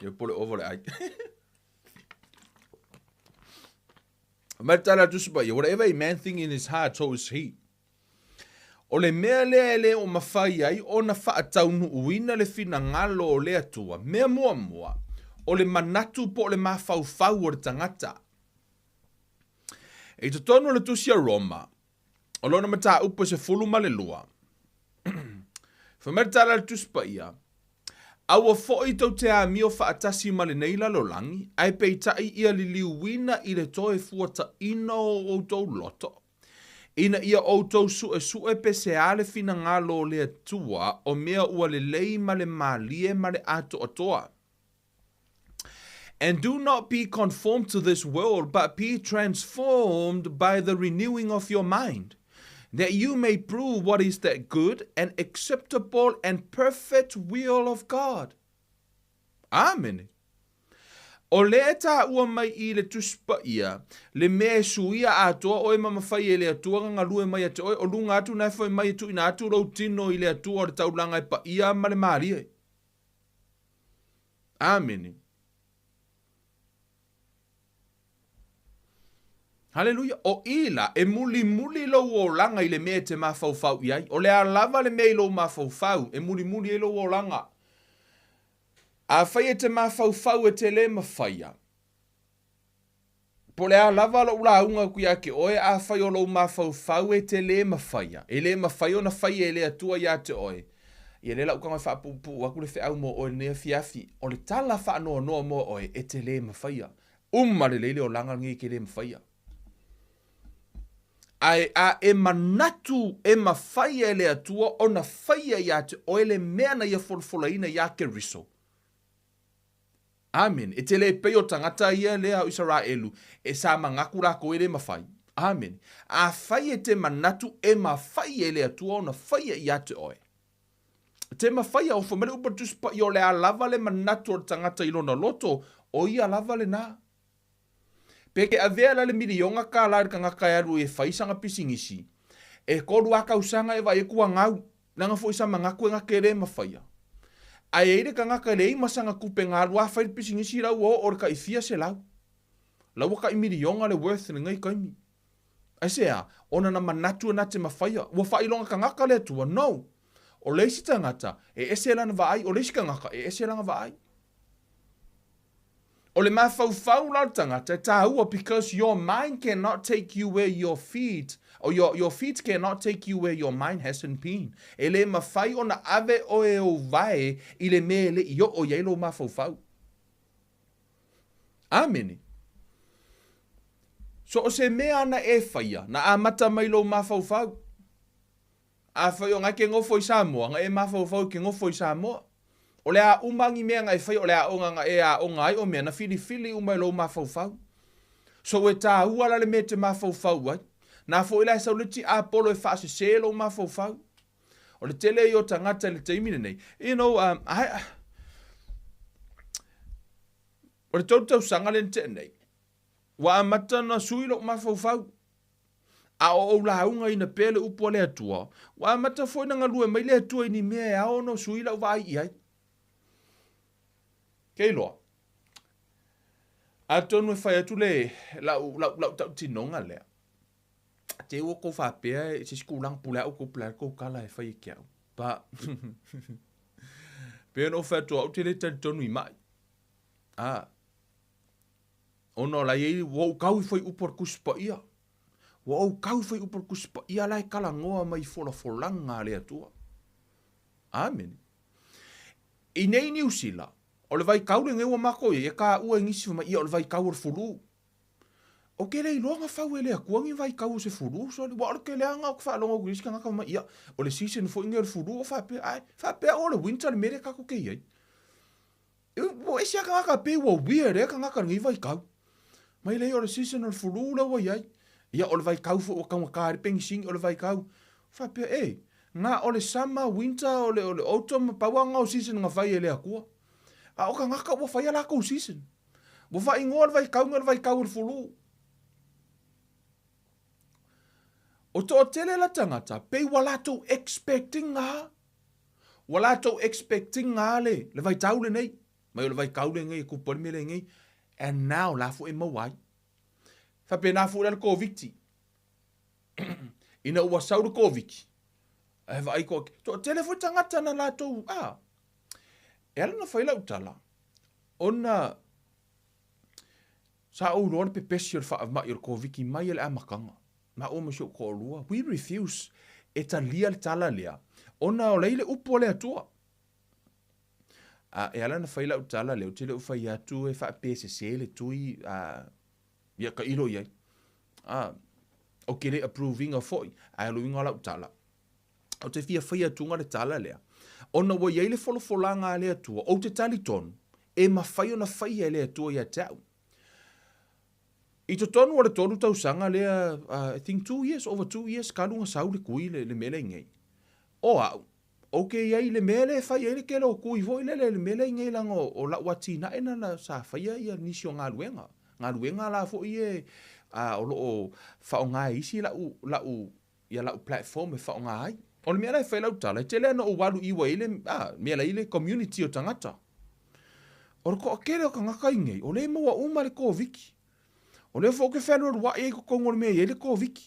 Ia pole ova le ai. Mai le tala a Tusi Paia, whatever a man think in his heart, so is he. O le mea lea e le o mafai ai ona faataunuuina le finagalo o le Atua, mea muamua, o le manatu po o le mafaufau o le tagata. I totonu o le tusi a Roma, o lona mataupu e 12, fai mai le tala a le Tusi Paia, Aua foi tou te amio faatasi ma lenei lalolagi, ae peitai ia liliuina i le toe fuataina o outou loto, ina ia outou suesue pe se a le finagalo o le Atua o mea ua lelei ma le malie ma le atoatoa. And do not be conformed to this world, but be transformed by the renewing of your mind, that you may prove what is that good and acceptable and perfect will of God. Amene. O lea e taua mai i le Tusi Paia, le mea e suia atoa oe ma mafai e le Atua na galue mai ia te oe, o luga atu na e fai mai e tuuina atu lou tino i le Atua o le taulaga e paia ma le malie. Amene. Haleluia. O i la, e mulimuli lou olaga i le mea e te mafaufau i ai. O le a lava le mea i lou mafaufau, e mulimuli ai lou olaga. Afai e te mafaufau e te le mafaia, Po o le a lava lou lauga atu ia te oe, afai o lou mafaufau e te lē mafaia, e lē mafai ona faia e le Atua ia te oe, ia lea la ou tago e faapuupuu atu le feau mo oe i lenei afiafi, o le tala faanoanoa mo oe, e te lē mafaia. Uma lelei le olaga lenei e te lē mafaia. Ae a e manatu e mafaia e le Atua ona faia ia te oe le mea na ia folafolaina iā Keriso, Amene. E tele e pei o tagata ia lea o Isaraelu e sa manatu lakou e le mafai. Amene. Afai e te manatu e mafai e le Atua ona faia ia te oe. Te mafaia, o fai mai le upu a le Tusi Paia, o le a lava le manatu o le tagata i lona loto, o ia lava lena. Pe ke avea la le miliona kālā i le tagata e alu e fai sana pisinisi, e kolu a tausaga e vaai atu ua gau, leaga foi sa manatu e na te le mafaia. Ae i ai le tagata e leai ma sana tupe na alu a fai le pisinisi la ua oo i le tai fia selau. La ua tai miliona le worth i lenei taimi. Aisea? Ona na manatu e na te mafaia. Ua faailoga tagata le Atua? No. O le isi tagata, e ese lana vaai, o le isi tagata, e ese lana vaai. O le mafaufau la o le tagata e tāua because your mind cannot take you where your feet or your, your feet cannot take you where your mind hasn't been. E le mafai ona ave oe e ou vae i le mea e le i oo i ai lou mafaufau. Amene. So o se mea ana e faia, na amata mai lou mafaufau. Afai o na ke nofo i Samoa, na e mafaufau i ke nofo i Samoa. O le a uma ni mea na e faia, o le aoga na e aoga ai, o mea na filifili uma e lou mafaufau. So e tāua la le mea e te mafaufau ai. Na foi la e sau le tiapolo e faasese lou mafaufau. O le tele ia o tagata i le taimi lenei. You know, I, o le tolu tausaga lea na tea nei, ua amata ona sui lou mafaufau. A o ou laugaina pea le upu a le Atua, ua amata foi ona galue mai le Atua i ni mea e ao ona sui lau vaai i ai. Ke iloa. Atonu e fai atu le lau, lau, lau tautinoga lea. Te ua kou faapea e se isi tulaga pule au kou pule ai kou tala e fai e ke au. But pei ona ou fai atu au te le talitonu i mai. Ah. Ona o la i ai ua ou kau i fuaiupu o le Tusi Paia. Ua ou kau i fuaiupu o le Tusi Paia la e talanoa mai i folafolaga a le Atua. Amene. I nei Niu Sila, o le vaitau lenei ua matou i ai, e taua e nisi fai mai, ia o le vaitau o le fulu. Ou te le iloa na fau e le Atua ni vaitau o se fulu, sole. Ua o le keleaga ou te faalogo atu i le isi tagata fai mai, ia, o le season foi lenei o le fulu, ou faapea, ae, faapea o le winter le mea lea tatou te i ai. Ua ese lava tagata pei ua weird ea tagata i lenei vaitau. Mai lea o le season o le fulu lea ua i ai. Ia o le vaitau foi ua taugata ai le penisini o le vaitau. Faapea, e, na o le summer, winter, o le, o le autumn, pau lava na o season na fai e le Atua. A o tagata ua fai a latou season. Ua faaigoa le vaitau nei o le vaitau o le fulu. O toatele la tagata, pei ua latou expect ina. Ua latou expect ina le, le vaitau lenei. Mai o le vaitau lenei e tupu ai le mea lenei. And now la foi e maua ai. Faapena foi la le Koviti. Ina ua sau le Koviti, e vaai koa, toatele foi tagata na latou, ah, e ala ona fai lau tala, ona sa ou iloa le pepesi o le faamai o le Koviti mai le amataga. Maua ma si ou toalua, we refuse e talia le tala lea, ona o la i le upu a le Atua. A, e ala ona fai lau tala lea, ou te le o fai atu e faapesese le tui, a, ia tailo i ai. A, ou te le approve ina foi, ae o le uiga o lau tala, ou te fia fai atuga le tala lea, ona ua i ai le folafolaga a le Atua, ou te talitonu, e mafai ona faia e le Atua ia te au. I totonu o le tolu tausaga lea, I think 2 years, over 2 years talu ona sau le tui le, le mea lea i nei. O au, ou te i ai i le mea lea e fai ai le tele o tui foi lele, le mea lea i nei leaga o, o lau atinae na, na sa faia ia nisi o galuega. Galuega la foi e o lo o faaaoga e isi lau, lau, ia lau platform e faaaoga ai. O le mea la e fai lau tala, e tele lava ona ou alu i ua i le, mea la i le community o tagata. O le toatele o tagata i nei, o lea e maua uma le Koviti. O lea foi ou te fealualuai ai i totonu o le mea e i ai le Koviti.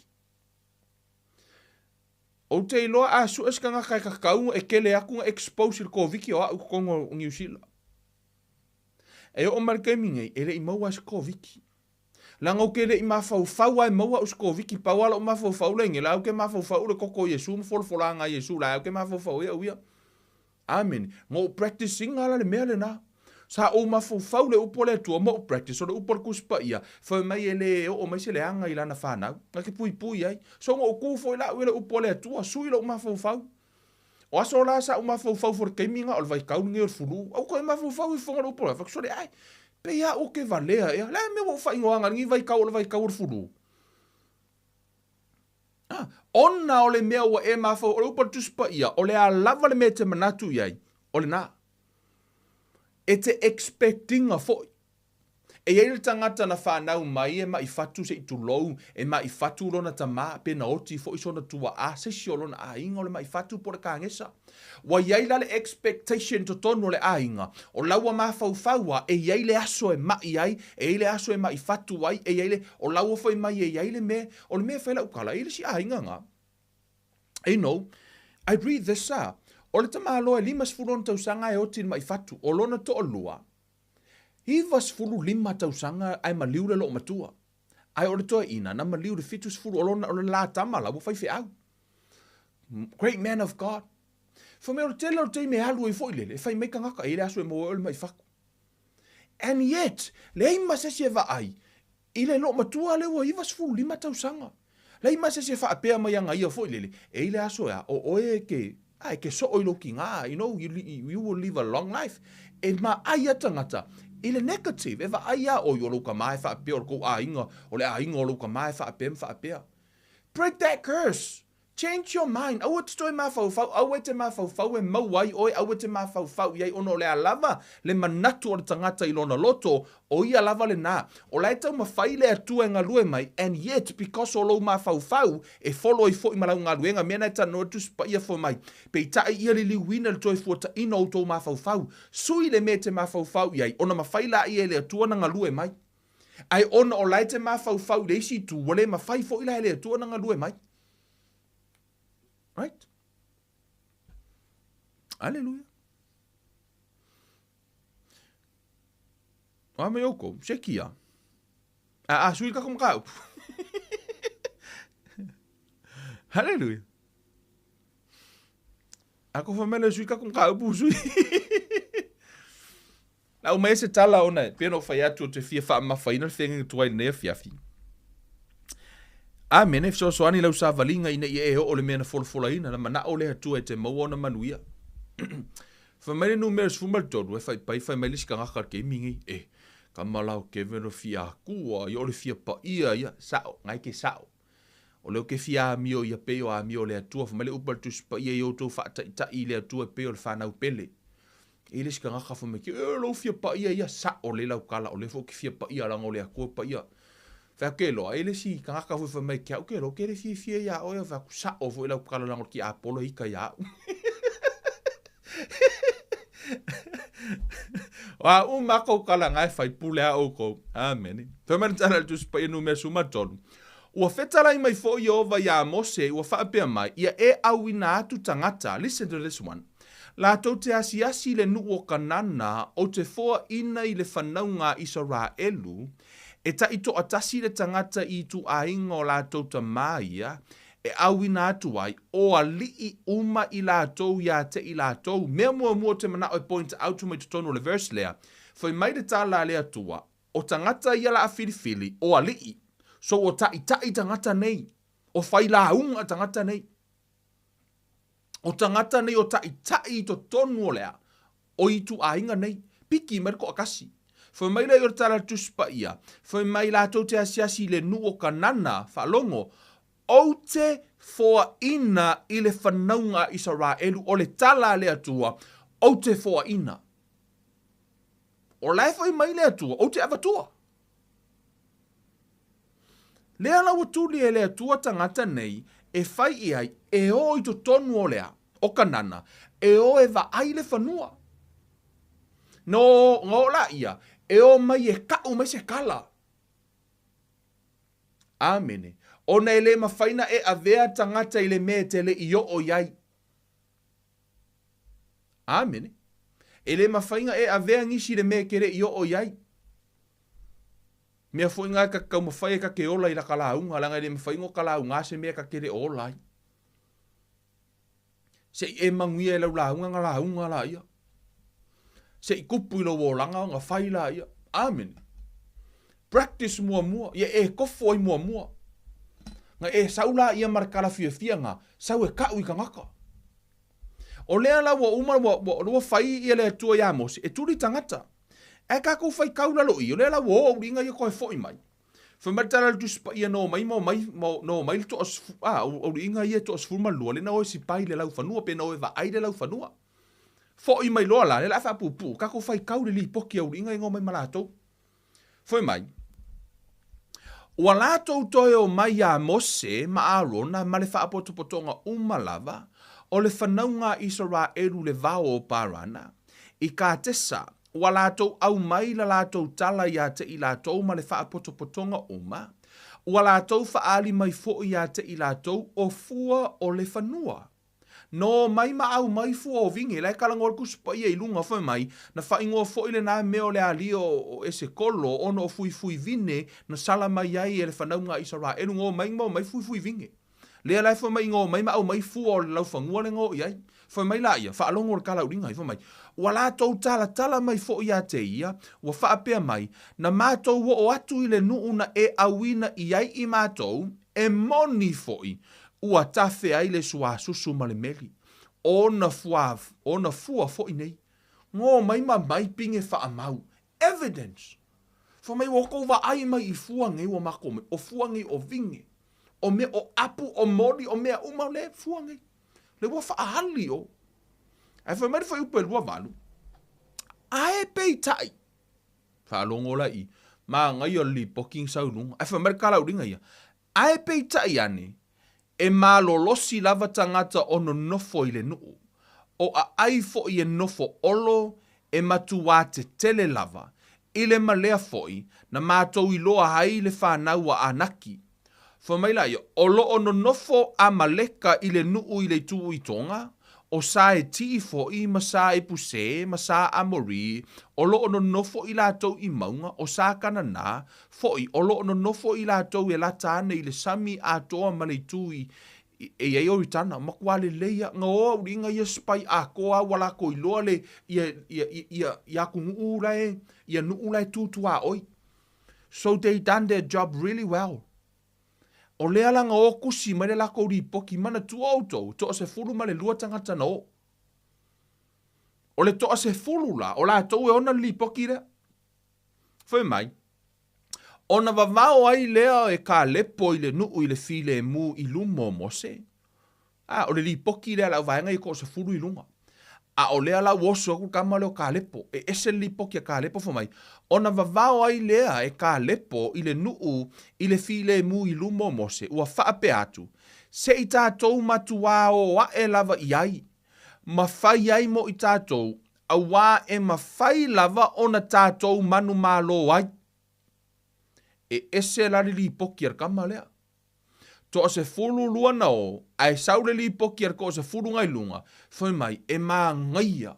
Ou te iloa a sue se tagata e tatau e tele atu ona expose i le Koviti o au i totonu o Niu Sila. E oo mai le taimi nei, e le i maua ai se Koviti. Leaga ou te le i mafaufau lava e maua au i se Koviti, pau lava lou mafaufau lea i nei, la ou te mafaufau i le toto o Iesu ma folafolaga a Iesu, la ou te mafaufau ai au ia. Amene. Na ou practice ina la le mea lena. Sa ou mafaufau le upu a le Atua ma ou practice o le upu a le Tusi Paia, fai mai e le oo mai se leaga i lana fanau. Na te puipui ai. So na ou tu foi la au i le upu a le Atua, sui lou mafaufau. O aso la sa ou mafaufau foi i le taimi na o le vaitau lenei o le fulu. Aua toe mafaufau i fofoga o le upu a le Atua. Sole ai, pei lava ou te valea ea. Le a le mea ua ou faaigoaina lenei vaitau o le vaitau o le fulu? Ona o le mea ua e mafaufau, o le upu a le Tusi Paia, o le a lava le mea e te manatu i ai, o lena. E te expect ina foi. E i ai le tagata na fanau mai e maʻi fatu se i tulou, e maʻi fatu lona tama, pe na oti foi sona tuaa, se isi o lona aiga o le maʻi fatu po o le kagesa. Ua i ai la le expectation i totonu o le aiga, o la ua mafaufau a, e i ai le aso e maʻi ai, e i ai le aso e maʻi fatu ai, e i ai le, o la ua fai mai e i ai le mea, o le mea e fai lau tala, e i ai le isi aiga na, you know, I read this a, o le tamaloa e 56 tausaga e oti i le maʻi fatu, o lona toalua, 95 tausaga ae maliu le loomatua. Ae o le toeaina na maliu le 70 o lona o le la tama la ua faifeau. Great man of God. Fai mai o le tele o le taimi e alu ai foi lele, e fai mai tagata e i ai le aso e maua ai oe le mai fatu. And yet, leai ma se isi e vaai i le loomatua lea ua 95 tausaga. Leai ma se isi e faapea mai ana ia foi lele, e i ai le aso e a, o oe e ke, a, e ke soo i lou kina, you know, you, you will live a long life. E maai a tagata i le negative, e vaai a oi o lou tama e faapea, o le tou aiga, o le aiga o lou tama e faapea ma faapea. Break that curse! Change your mind, aua te toe mafaufau, aua e te mafaufau e maua ai oe, aua e te mafaufau i ai ona o le a lava le manatu o le tagata i lona loto, o ia lava lena. O la e taumafai le Atua e galue mai, and yet because o lou mafaufau e follow ai foi ma lau galuega, mea na e talanoa atu Tusi Paia fai mai, peitai ia liliuina le toe fuataina o outou mafaufau, sui le mea e te mafaufau i ai, ona mafai laia e le Atua ona galue mai. Ae ona o la e te mafaufau i le isi itu, ua le mafai foi la e le Atua ona galue mai. Right? Aleluia. O a mai oukou, se kia. A, a, sui kako mataupu. Haleluia. A ko whamele sui kako mataupu sui. Lau mai se tala ona e pei ona ou fai atu ou te fia faamamafaina le feagaiga tuai i lenei afiafi. Amene, fesoasoani i lau savaliga ina ia e oo le mea na folafolaina, na manao le Atua e te maua ona manuia. Fai mai le numera 13, e faipai fai mai le isi tagata i le taimi nei, e, kama la o Kevin o fia akua, ia o le fia paia ia, sao, ngai ke sao. O lea ou te fia amio ia pei o amio o le Atua, fai mai le upu a le Tusi Paia ia outou faataitai i le Atua e pei o le fanau pele. E le isi tagata fai mai ke, e, lou fia paia ia, sao lelei lau tala, o lea foi ou te fia paia leaga o le Atua e paia. Fai atu ke loa, e le isi tagata foi fai mai ke au ke loa, ke le fiafia iā oe, fai atu, sao foi lau tala leaga o le tiapolo e ita iā au. O a uma a kou tala na e fai, pule a oukou. Amene. Fai mai le tala a le Tusi Paia numera 13. Ua fetalai mai foi Ieova iā Mose, ua faapea mai, Ia e auina atu tagata, listen to this one, latou te asiasi i le nuu o Kanana, ou te foaina i le fanauga a Isaraelu, e taitoatasi le tagata i ituaiga o latou tamā ia, e auina atu ai, o alii uma i latou iā te i latou. Mea muamua ou te manao e point out mai totonu o le verse lea, fai mai le tala a le Atua, O tagata ia la a filifili, o alii. So ua taitai tagata nei. O failauga tagata nei. O tagata nei o taitai i totonu o le a? O ituaiga nei. Piki mai le toatasi. Fai mai lea i o le tala a le Tusi Paia, fai mai latou te asiasi i le nuu o Kanana, faalogo, Ou te foaina i le fanauga a Isaraelu, o le tala a le Atua, ou te foaina. O la e fai mai le Atua, ou te avatua. Lea la ua tuli e le Atua tagata nei e fai i ai, e o i totonu o le a, o Kanana, e o e vaai le fanua. No, na o la ia, e o mai e kau mai se kala. Amene. Ona e le mafai na e avea tagata i le mea e te le i oo i ai. Amene. E le mafai na e avea nisi i le mea e te le i oo i ai. Mea foi na e ka te taumafai e ka te ola i laka lauga, leaga e le mafai no ka lauga se mea e ka te le o ola ai. Se i e manuia e lau lauga na lauga la ia. Se i kupu i lou olaga ona fai la ia. Amene. Practice muamua, ia e kofo ai muamua. Na e sau la ia ma le tala fiafia na, sau e kau i tagata. O lea la ua uma, ua, ua, ua fai ia le Atua iā Mose, e tuli tagata. Ae tatou faitau lalo i, o lea la ua o auliga ia toe foi mai. Fai mai le tala a le Tusi Paia na omai ma omai ma na omai le toa a auliiga ia e toa 12 lea na o e sipai i le laufanua pe na o e vaai i le laufanua. Foi mai loa la, lea o le a faapuupuu, tatou faitau i le lipoti a auliiga ia na omai ma latou. Fai mai, Ua latou toe omai iā Mose ma Arona ma le faapotopotoga uma lava o le fanauga a Isaraelu i le vao o Parana, i Katesa, ua latou aumai la latou tala iā te i latou ma le faapotopotoga uma, ua latou faaali mai foi iā te i latou o fua o le fanua. No mai ma aumai fua o vine, la e talanoa le Tusi Paia i luga, fai mai, na faaigoa foi lena mea o le alia o Esekolo, ona o fuifui vine na sala mai ai e le fanauga a Isaraelu, no mai ma aumai fuifui vine. Lea la e fai mai no mai ma aumai fua o le laufanua lea na o i ai. Fai mai laia, faalogo le talauliga ai, fai mai, ua latou talatala mai foi ia te ia, ua faapea mai, na matou oo atu i le nuu na e auina i ai i matou, E moni foi, ua tafe ai le suasusu ma le meli. Ona fua, ona fua foi nei. Ngo mai ma mai pine faamau. Evidence! Fai mai ua outou vaai mai i fua nei ua matou mai, o fua nei o vine, o mea o apu, o moli, o mea uma o lea fua nei. Lea ua faaali o. Ae fai mai le fuaiupu e 28, Ae peitai, Faalogo la i, manaia o le lipoti na sau i luga. Ae fai mai le kalauliga ia, Ae peitai ane, e malolosi lava tagata o nonofo i le nuu. O aai foi e nofo olo, e matuā tetele lava. I le malea foi, na matou iloa ai le fanau a Anaki. Fai mai laia, O lo o nonofo Amaleka i le nuu i le itu i Toga, o sa Eti'i foi ma sa Epuse ma sa Amori, o lo o nonofo i latou i mauga, o sa Kanana foi, o lo o nonofo i latou e lata ane i le sami atoa ma le itu i e i ai Oritana, matua lelei a, na o auliiga ia spy atoa a ua latou iloa le ia ia ia ia atunuu la e ia nuu la e tu tuaoi. So they done their job really well. O lea la na o tusi mai le latou lipoti, manatua outou, toa 12 tagata na o. O le toa sefulu la, o latou e ona le lipoti lea. Fai mai, ona vavao ai lea e Kalepo i le nuu i le filemu i luma o Mose. A, o le lipoti lea a le auvaega ia toasefulu i luga. A o lea la ua oso atu le tama lea o Kalepo, e ese le lipoti a Kalepo fai mai, ona vavao ai lea e Kalepo i le nuu i le filemu i luma o Mose, ua faapea atu, Se i tatou matuā o aʻe lava i ai, ma fai ai mo i tatou, auā e mafai lava ona tatou manumalo ai. E ese la le lipoti a le tama lea. Toa 12 na o, ae sau le lipoti a le toa sefulu na i luga, fai mai, e manaia,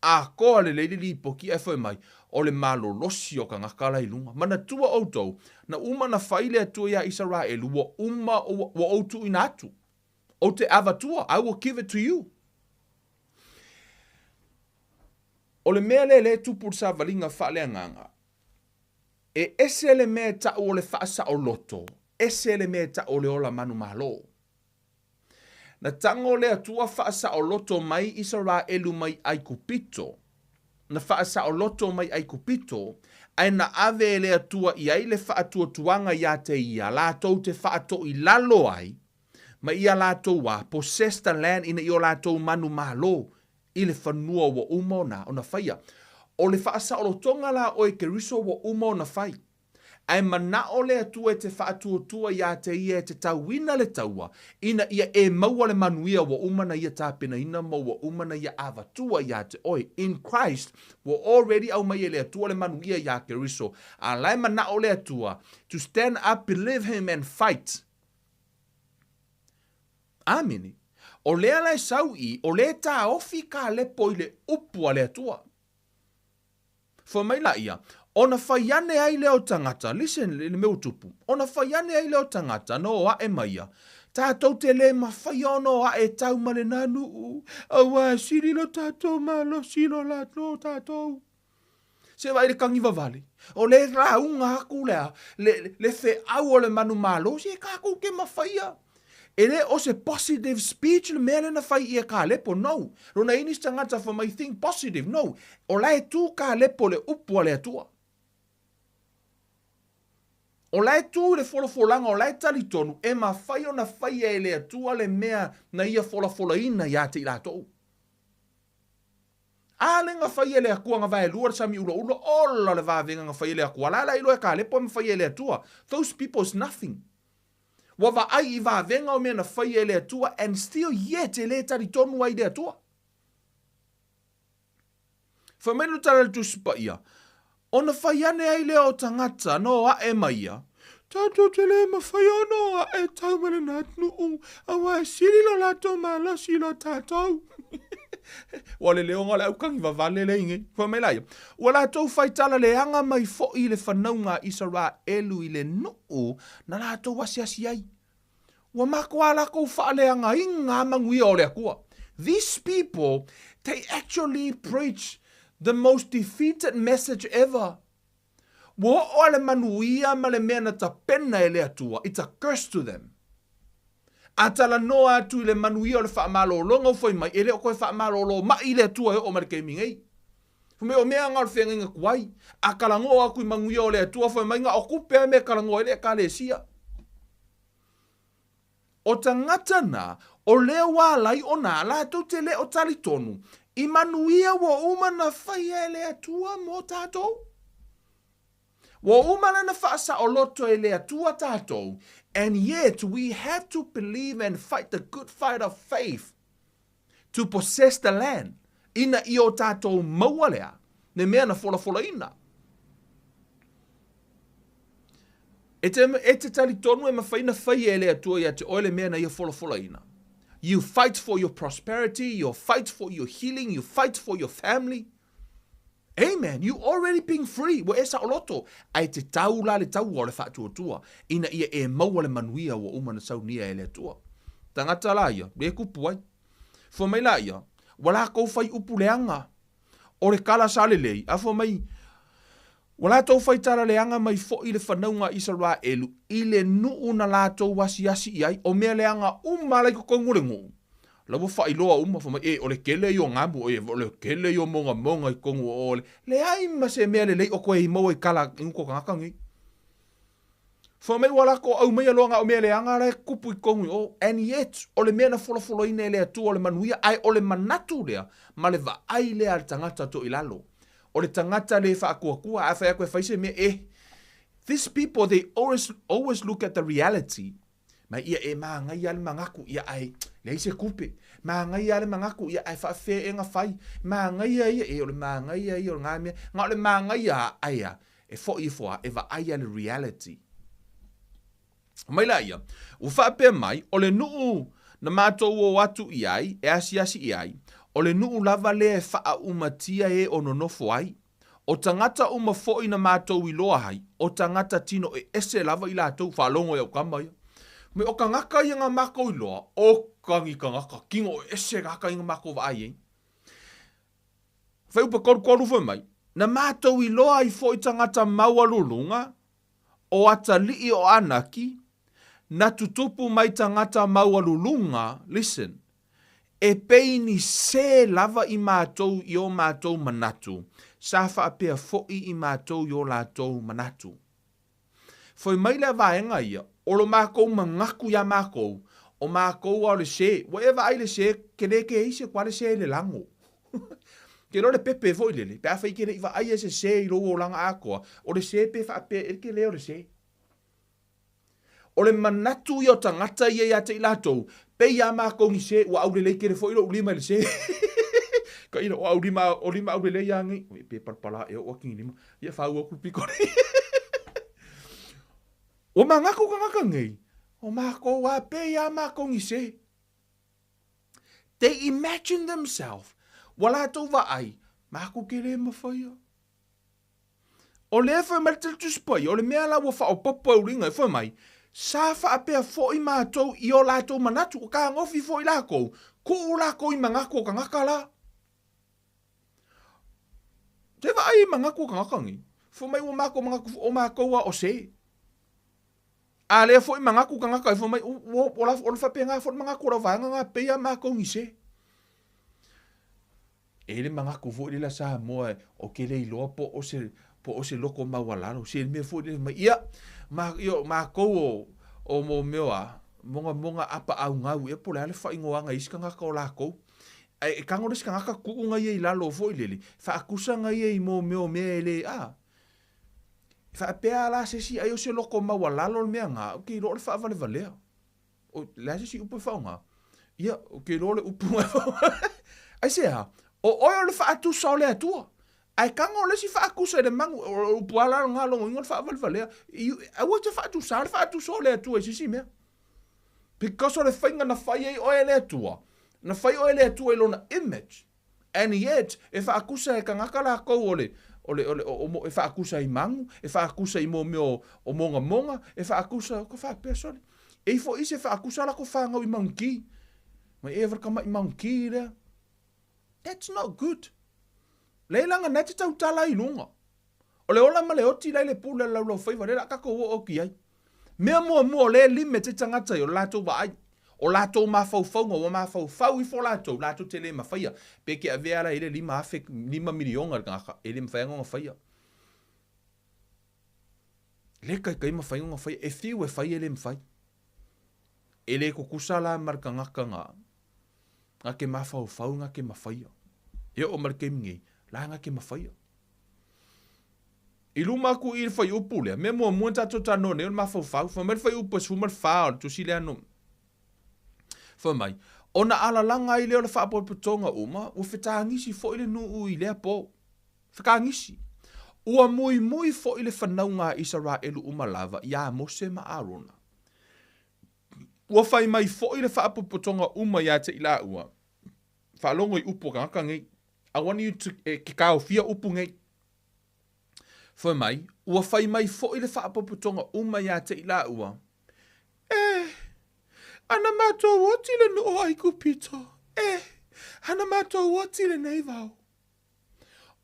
atoa lelei le lipoti ae fai mai, o le malolosi o tagata la i luga. Manatua outou, na uma na fai le Atua iā Isaraelu, ua uma, ua ou tuuina atu. Ou te avatua, I will give it to you. O le mea lea lea e tupu i le savaliga faaleagaga, E ese le mea e ta'u o le faasaoloto, ese le mea e ta'u o le ola manumalo. Na tago le Atua faasaoloto mai Isaraelu mai Aikupito, na faasaoloto mai Aikupito, ae na ave e le Atua i ai le faatuatuaga iā te ia latou te faatoilalo ai ma ia latou a possess the land ina ia o latou manumalo i le fanua ua uma ona ona faia. O le faasaolotoga la oe Keriso ua uma ona fai. Ae manao le Atua e te faatuatua iā te ia e te tauina le taua, ina ia e maua le manuia ua uma na ia tapenaina ma ua uma na ia avatua iā te oe. In Christ, ua already aumai e le Atua le manuia iā Keriso, a la e manao le Atua to stand up, believe Him and fight. Amene. O lea la e sau i, o lea e taofi ka lepo i le upu a le Atua. Fai mai laia, ona fai ane ai lea o tagata, listen i le mea ua tupu, ona fai ane ai lea o tagata na o aʻe mai ia, tatou te le mafaia ona o aʻe e tau ma lena nuu, auā e sili lo tatou malosi lo latou tatou. Se vaai le kagi vavale. O le lauga atu lea, le, le feau o le manumalo, se tatou te mafaia. E le o se positive speech le mea lea na fai ia Kalepo, no. Lona i nisi tagata fai mai think positive, no. O la e tu Kalepo le upu a le Atua. O la e tu i le folafolaga, o la e talitonu, e mafai ona faia e le Atua le mea na Ia folafolaina ia te i latou. A le na faia e le Atua na vaelua le sami ulaula, ola le vavega na faia e le Atua. La la iloa e Kalepo e mafai e le Atua. Those people is nothing. Ua vaai i vavega o mea na faia e le Atua and still yet e le talitonu ai i le Atua. Fai mai le tala a le Tusi Paia, Ona fai ane ai lea o tagata na o aʻe ma ia, Tatou te le mafai ona o aʻe tau ma lena atunuu, auā e sili lo latou malosi i lo tatou. Ua le leoga o le aukagi vavale lea i nei. Fai mai la ia, Ua latou fai tala leaga mai foʻi i le fanauga a Isaraelu i le nuu na latou asiasi ai. Ua matua latou faaleagaina a manuia o le Atua. These people, they actually preach the most defeated message ever. Ua oo a le manuia ma le mea na tapena e le Atua, it's a curse to them. A talanoa atu i le manuia o le faamalologa ua fai mai, e le o toe faamalolo mai le Atua e oo mai le taimi nei. Fai mai o mea nga o le feagaiga tuai. A talanoa atu i manuia o le Atua, fai mai na o tupe a mea e talanoa ai le Ekalesia. O tagata na, o lea ua alai ona latou te le o talitonu i manuia ua uma na faia e le Atua mo tatou. Ua uma lana faasaoloto e le Atua tatou, and yet we have to believe and fight the good fight of faith to possess the land, ina ia o tatou maua lea, le mea na folafolaina. E te, e te talitonu e mawhai na whai e le Atua ia te oe le mea na ia folafolaina. You fight for your prosperity, you fight for your healing, you fight for your family. Amen. You already being free. Ua e saoloto. Ae te tau la le taua o le faatuatua, ina ia e maua le manuia ua uma na saunia e le Atua. Tagata la ia, le kupu ai. Fua mai la ia, ua lakou fai upu leaga. O le kala sa lelei, a fua mai, ua latou fai tala leaga mai foʻi le fanauga a Isaraelu i le nuu na latou asiasi i ai, o mea leaga uma la i totonu o le nuu. La ua faailoa uma, fai mai, e, o le kele ia o gamu, e, o le kele ia o mogamoga i totonu o o le, leai ma se mea lelei o toe i maua i kala i uka o tagata nei. Fai mai ua latou aumaia loa na o mea leaga la e tupu i totonu i o, and yet, o le mea na folafolaina e le Atua o le manuia, ae o le manatu lea ma le vaai lea a le tagata toilalo. O le tagata le faatuatua, a fai atu e fai se mea, eh, these people, they always, always look at the reality. Mai ia e māngaia le manatu, ia ae leai se tupe. Māngaia le manatu, ia ae faafefea e na fai. Māngaia ia, e o le māngaia ia o ngā mea. Nga o le māngaia a ae e foʻi ifo a e vaai a le reality. Mai la ia, ua faapea mai, o le nuu na matou o atu i ai, e asiasi i ai, o le nuu lava lea e faaumatia e o nonofo ai. O tagata uma foʻi na matou iloa ai, o tagata tino e ese lava i latou, faalogo i au kama ia. Me o tagata ia na makou iloa, o kagi tagata kino e ese gaka i na makou vaai ai. Fuaiupu 33 fai mai, na matou iloa ai foʻi tagata maualuluga, o atalii o Anaki, na tutupu mai tagata maualuluga, listen, e pei ni sē lava i matou i o matou manatu, sa faapea foʻi i matou i o latou manatu. Fai mai lea vaega ia, o lo makou manatu iā makou, o makou a o le sē, ua e vaai le sē, ke le ke ise kua le sē le lago. Ke iloa le pepe foi lele, pe afai ke le i vaai e se sē i lou olaga atoa, o le sē pe faapea e ke le o le sē. O le manatu ia o tagata ia ia te i latou, pei a makou ni sē, ua aulelei tele foi lou lima i le sē. Ka ina, o au lima, o lima aulelei a nei, oi, pe palapala e o atu ni lima, ia whau aku piko nei. Ua manatu tagata nei, o makou a pei a makou ni sē. They imagine themselves, ua latou vaai, makou ke le mawhaia. O lea fai mai le tele Tusi Paia, o le mea la ua faaopoopo e uliga e fai mai, sa faapea foʻi matou i o latou manatu, ua kanofi foʻi lakou, kuu lakou i manatu o tagata la. Te vaai i manatu o tagata nei, fai mai ua matou manatu o matou a o se. A lea foʻi manatu tagata e fai mai, ua, o le faapena foʻi le manatu o lau vaega na pei a matou ni se. E i ai le manatu foi lea Samoa ou te le iloa po o se Po o se loko maualalo, se mea foi lele mai, ia, ma, ia, makou o, o mo mea a, mogamoga apaau ea po o le a le faaigoaga i isi tagata o lakou. Ae e tago le isi tagata tuu na ia i lalo foi lele, faakusa na ia i mo mea o mea e le, a. E faapea la se isi ai o se loko maualalo le mea na, ou te iloa o le faavalevalea. O le a se isi upu e faaaoga? Ia, ou te iloa o le upu na e faaaoga. Aisea? O oe o le faatusa o le Atua. Ae tago le isi faatusa i le manu, o le upu lava la lena logoina o le faavalevalea. Aua e te faatusa le faatusa o le Atua i se isi mea. Because o le faiga na fai ai oe e le Atua, na fai oe e le Atua i lona image. And yet, e faatusa e tagata lakou o le, o le, o le, o, o, e faatusa i manu, e faatusa i mo mea o, o mogamoga, e faatusa, ko faapea sole. E ifo i se faatusa la ko whāngau i monkey. Mai e whakama i monkey lea. That's not good. Leilanga na te tautala i lunga. O le ola ma le oti la i le pule le laulauwhaiva, le la kako o o ki ai. Mea muamua o lea e limit ai tagata ia, o le latou vaai, o latou mafaufauga, ua mafaufau ifo latou, latou te le mafaia. Pe ke avea la i le 5,000, 5 miliona le tagata, e le mafai ona faia. Le taitai mafai ona faia, e fiu e fai e le mafai. E le tutusa la ma le tagata na, na te mafaufau na te mafaia. E oo ma le taimi nei, la na te mafaia. I luma atu i le fuaiupu lea, mea muamua na tatou talanoa nei o le mafaufau. Fai mai le fuaiupu e 14 o le tusi lea no. Fai mai, ona alalaga ai lea o le faapotopotoga uma, ua fetagisi foi le nuu i lea po. Fetagisi. Ua muimui foi le fanauga a Isaraelu uma lava iā Mose ma Arona. Ua fai mai foi le faapotopotoga uma iā te i laua. Faalogo i upu a tagata nei. I want you to, e, ke taofia upu nei. Fai mai, ua fai mai foi le faapotopotoga uma iā te i laua. E, ana matou oti le nuu o Aikupito. E, ana matou oti lenei vao.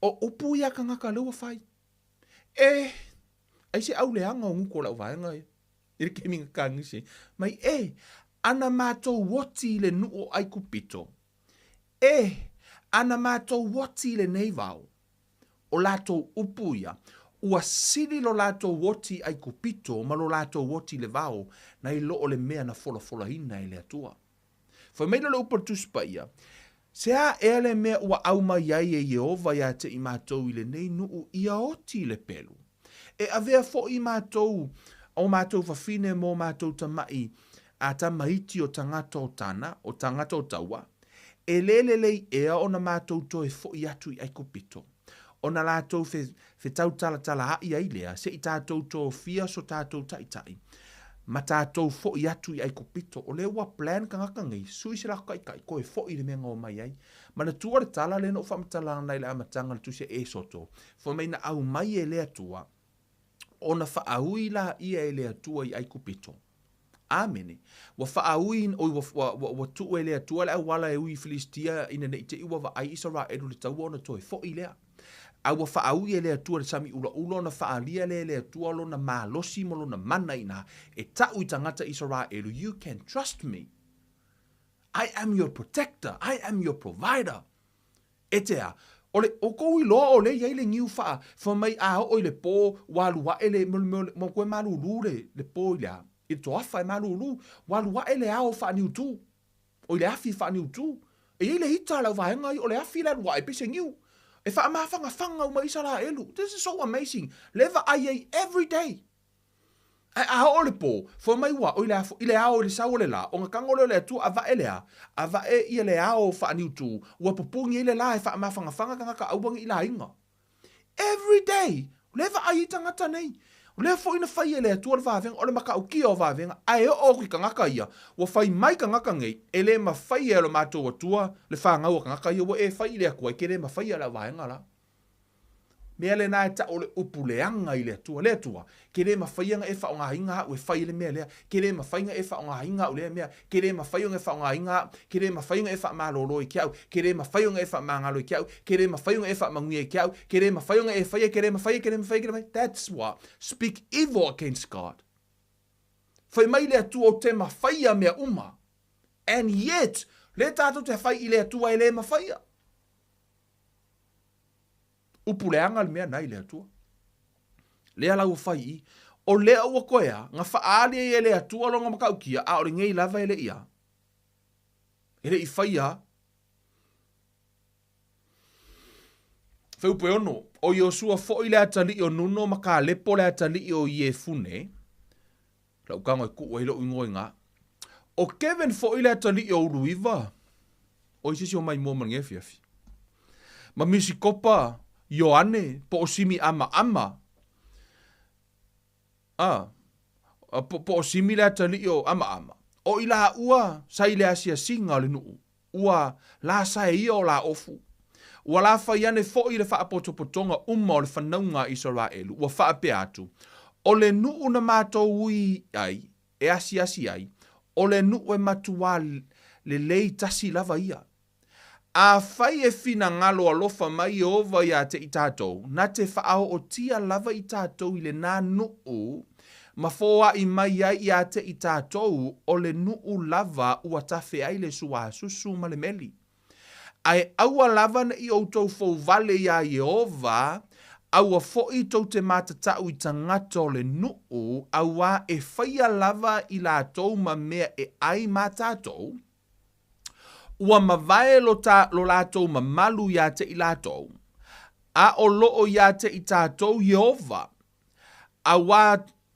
O upu ia tagata lea ua fai. E, ai se auleaga o gutu o lau vaega ia. I le taimi na kagisi ai. Mai, e, ana matou oti i le nuu o Aikupito. E, ana matou oti i lenei vao. O latou upu ia, ua sili lo latou oti i Aikupito ma lo latou oti i le vao, nai lo o le mea na folafolaina e le Atua. Fai mai lea o le upu a le Tusi Paia, Se a ea le mea ua aumai ai e Ieova iā te i matou i lenei nuu ia oti i le pelu? E avea foi matou o matou fafine mo matou tama'i a tamaiti o tagata o tana, o tagata o taua, e le lelei ea ona matou toe foʻi atu i Aikupito, ona latou fe, fetautalatalaai ai lea, se i tatou tofia so tatou taʻitaʻi, ma tatou foʻi atu i Aikupito. O lea ua plan tagata nei, sui se latou taʻitaʻi, toe foʻi i le mea na omai ai. Manatua le tala lea na ou faamatalaina i le amataga o le tusi a Esoto, fai mai na aumai e le Atua, ona faaui laia e le Atua i Aikupito. Amene. Ua faaui, oi, ua, ua, ua, ua tuu e le Atua le auala e ui i Filistia ina ne i te i ua vaai Isaraelu i le taua ona toe foʻi lea. A ua faaui e le Atua le sami ulaula ona faaalia lea e le Atua lona malosi ma lona mana inā e taʻu i tagata Isaraelu, you can trust me. I am your protector. I am your provider. E te a? O le, o kou iloa o lea e i ai le niu faa, fai mai a oo i le po, ua alu aʻe le, mo le mea o le, mo e malūlū le, le po i le a, i le toafa e malūlū, ua alu aʻe le ao faaniutū, o i le afi faaniutū. E i ai le ita a le auvaega ia, o le afi le alu aʻe pei se niu. E faamafangafaga uma Isaraelu. This is so amazing. Le vaai ai every day. Ae a oo le po, fai mai ua, oi le a, i le ao i le sau o le la, ona tago lea o le Atua avae le a, avae ia le ao faaniutū, ua pupuni ai le la e faamafangafaga tagata aua ne i laiga. Every day, o lea e vaai ai tagata nei. O lea foi na fai e le Atua le vavega, o le matautia o vavega, ae oo atu i tagata ia, ua fai mai tagata nei, e le mafaia e lo matou Atua le fanau a tagata ia, ua e fai i le Atua, e te le mafaia le auvaega la. Mea lena e tau o le upu leaga i le Atua. Le Atua, ke le mafai ona e faaaogaina a'u e fai ai le mea lea. Ke le mafai ona e faaaogaina a'u lea mea. Ke le mafai ona e faaaogaina a'u. Ke le mafai ona e faamalolo i ke a'u. Ke le mafai ona e faamagalo i ke a'u. Ke le mafai ona e faamanuia i ke a'u. Ke le mafai ona e faia, ke le mafai, ke le mafai, ke le mafai. That's what speak evil against God. Fai mai le Atua ou te mafaia mea uma. And yet, le tatou te fai i le Atua e le mafaia. Upu leaga le mea na i le Atua. Lea la ua fai i i. O lea ua koe a, na faaali ai e le Atua lona matautia, a o lenei lava e le i a. E le i faia. Fuaiupu e 6, O Iosua foi le atalii o Nuno ma Kalepo le atalii o Iefune, lau tago e tuu ai lou igoa i ina. O Kevin foi le atalii o Uluiva, o i se isi o maimoa ma lenei afiafi. Ma Misikopa Ioane po o Simi Amaama, a, po, po o Simi le atalii o Amaama, o i laua sa i le asiasiga o le nuu. Ua lasa e ia o la ofu. Ua la fai ane foi le faapotopotoga uma o le fanauga a Isaraelu, ua faapea atu, O le nuu na matou ui ai, e asiasi ai, o le nuu e matuā lelei tasi lava ia. Afai e finagalo alofa mai Ieova iā te i tatou, na te faaootia lava i tatou i lenā nuu ma foai mai ai iā te i tatou, o le nuu lava ua tafe ai le suasusu ma le meli. Ae aua lava ne i outou fouvale iā Ieova, aua foi tou te matatau i tagata o le nuu, auā e faia lava i latou ma mea e ai ma tatou, Ua mavae lo, ta, lo latou mamalu iā te i latou, a o loo iā te i tatou Ieova, auā,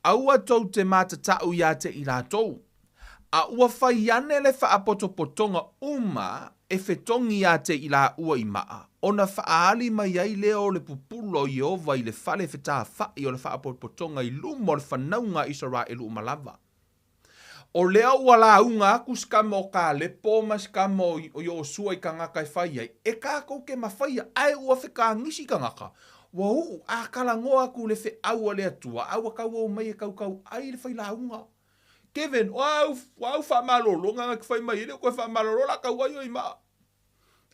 aua tou te matatau iā te i latou. A ua fai ane le faapotopotoga uma e fetogi iā te i laua i maa, ona faaali mai ai lea o le pupula o Ieova i le fale fetafai o le faapotopotoga i luma o le fanauga a Isaraelu uma lava. O lea ua lauga aku si kama o Kalepo ma si kama o Iosua i kangaka e fai ai, e kākou ke mafaia, ae ua fekagisi kangaka, ua uʻu a kalagoa aku le feʻau a le Atua, a ua kauō mai e kaukau ai le failauga. Kevin, o au, o au faamalologa na ke fai mai, e le o koe faamalolo la kau ai o i maa.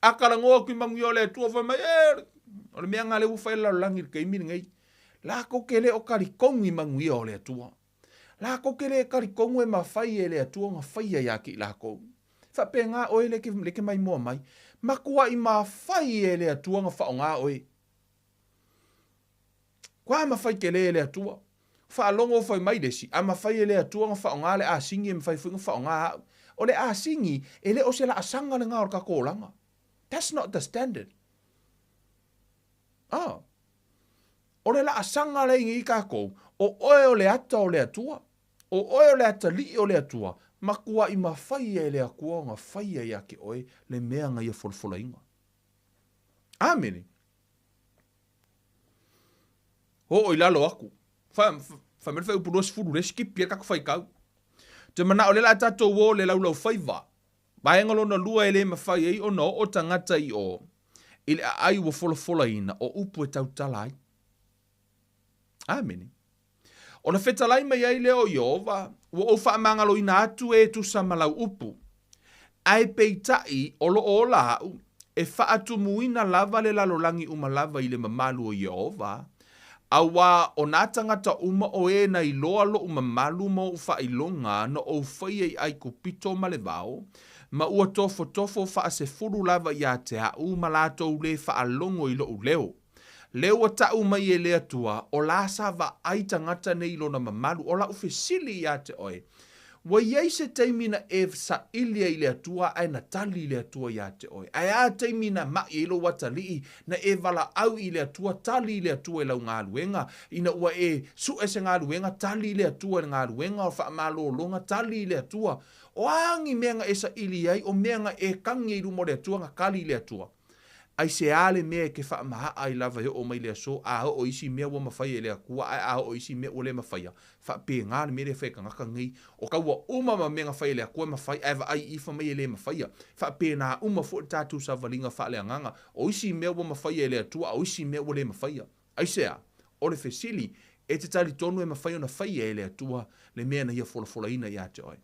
A kalagoa aku i manuia o le Atua, fai mai, e, o le mea nga lea ua fai le lalolagi i le taimi lenei. Lakou ke le o talitonu i manuia o le Atua. Lakou ke le talitonu e mafai e le Atua ona faia iā te i lakou. Faapena oe le ke, le ke maimoa mai. Matuaʻi mafai e le Atua ona faaaoga oe. Kua mafai tele e le Atua. Faalogo fai mai le isi, a mafai e le Atua ona faaaoga le asigi e mafai foi ona faaaoga a'u. O le asigi, e le o se laasaga lena o le tatou olaga. That's not the standard. Ah. O le laasaga lea i kākou, o oe o le ata o le Atua, o oe o le atalii o le Atua, matuaʻi mafai e le Atua ona faia iā te oe le mea na ia folafolaina. Amene. Oo i lalo aku. Fa, fa mai le fuaiupu 20, le sikipi ai le tatou faitau. Te manao lea la tatou o le laulau faiva. Vaega lona lua e le mafai ai ona oo tagata i o i le aai ua folafolaina o upu e tautala ai. Amene. Ona fetalai mai ai lea o Ieova, Ua ou faamagaloina atu e tusa ma lau upu. Ae peitai, o loo ola aʻu, e faatumuina lava le lalolagi uma lava i le mamalu o Ieova, auā o nā tagata uma o e na iloa loʻu mamalu ma oʻu faailoga na ou faia i ʻAikupito ma le wao, ma ua tofotofo faasefulu lava iā te aʻu ma latou lē faalogo i loʻu leo. Lea ua taʻu mai e le Atua, o la sa vaai tagata nei i lona mamalu, o laʻu fesili iā te oe, Ua i ai se taimi na e saili ai i le Atua ae na tali le Atua iā te oe? Ae a taimi na maʻi ai lou atalii na e valaau i le Atua, tali i le Atua i lau galuega, ina ua e suʻe se galuega, tali le Atua i le galuega, o faamalologa, tali i le Atua. O a ni mea na e saili ai, o mea na e kagi ai i luma o le Atua, na tali le Atua. Aisea le mea e ke faamahaʻa ai lava e oo mai le aso, a oo isi mea ua mafaia e le Atua, ae a oo isi mea ua le mafaia, faapena le mea lea e fai e tagata nei, o kaua uma ma mea na fai e le Atua e mafai, ae vaai i i fai mai e le mafaia. Faapena uma foi le tatou savaliga faaleagaga, o isi mea ua mafaia e le Atua, a o isi mea ua le mafaia. Aisea? O le fesili, e te talitonu e mafai ona faia e le Atua le mea na Ia folafolaina iā te oe?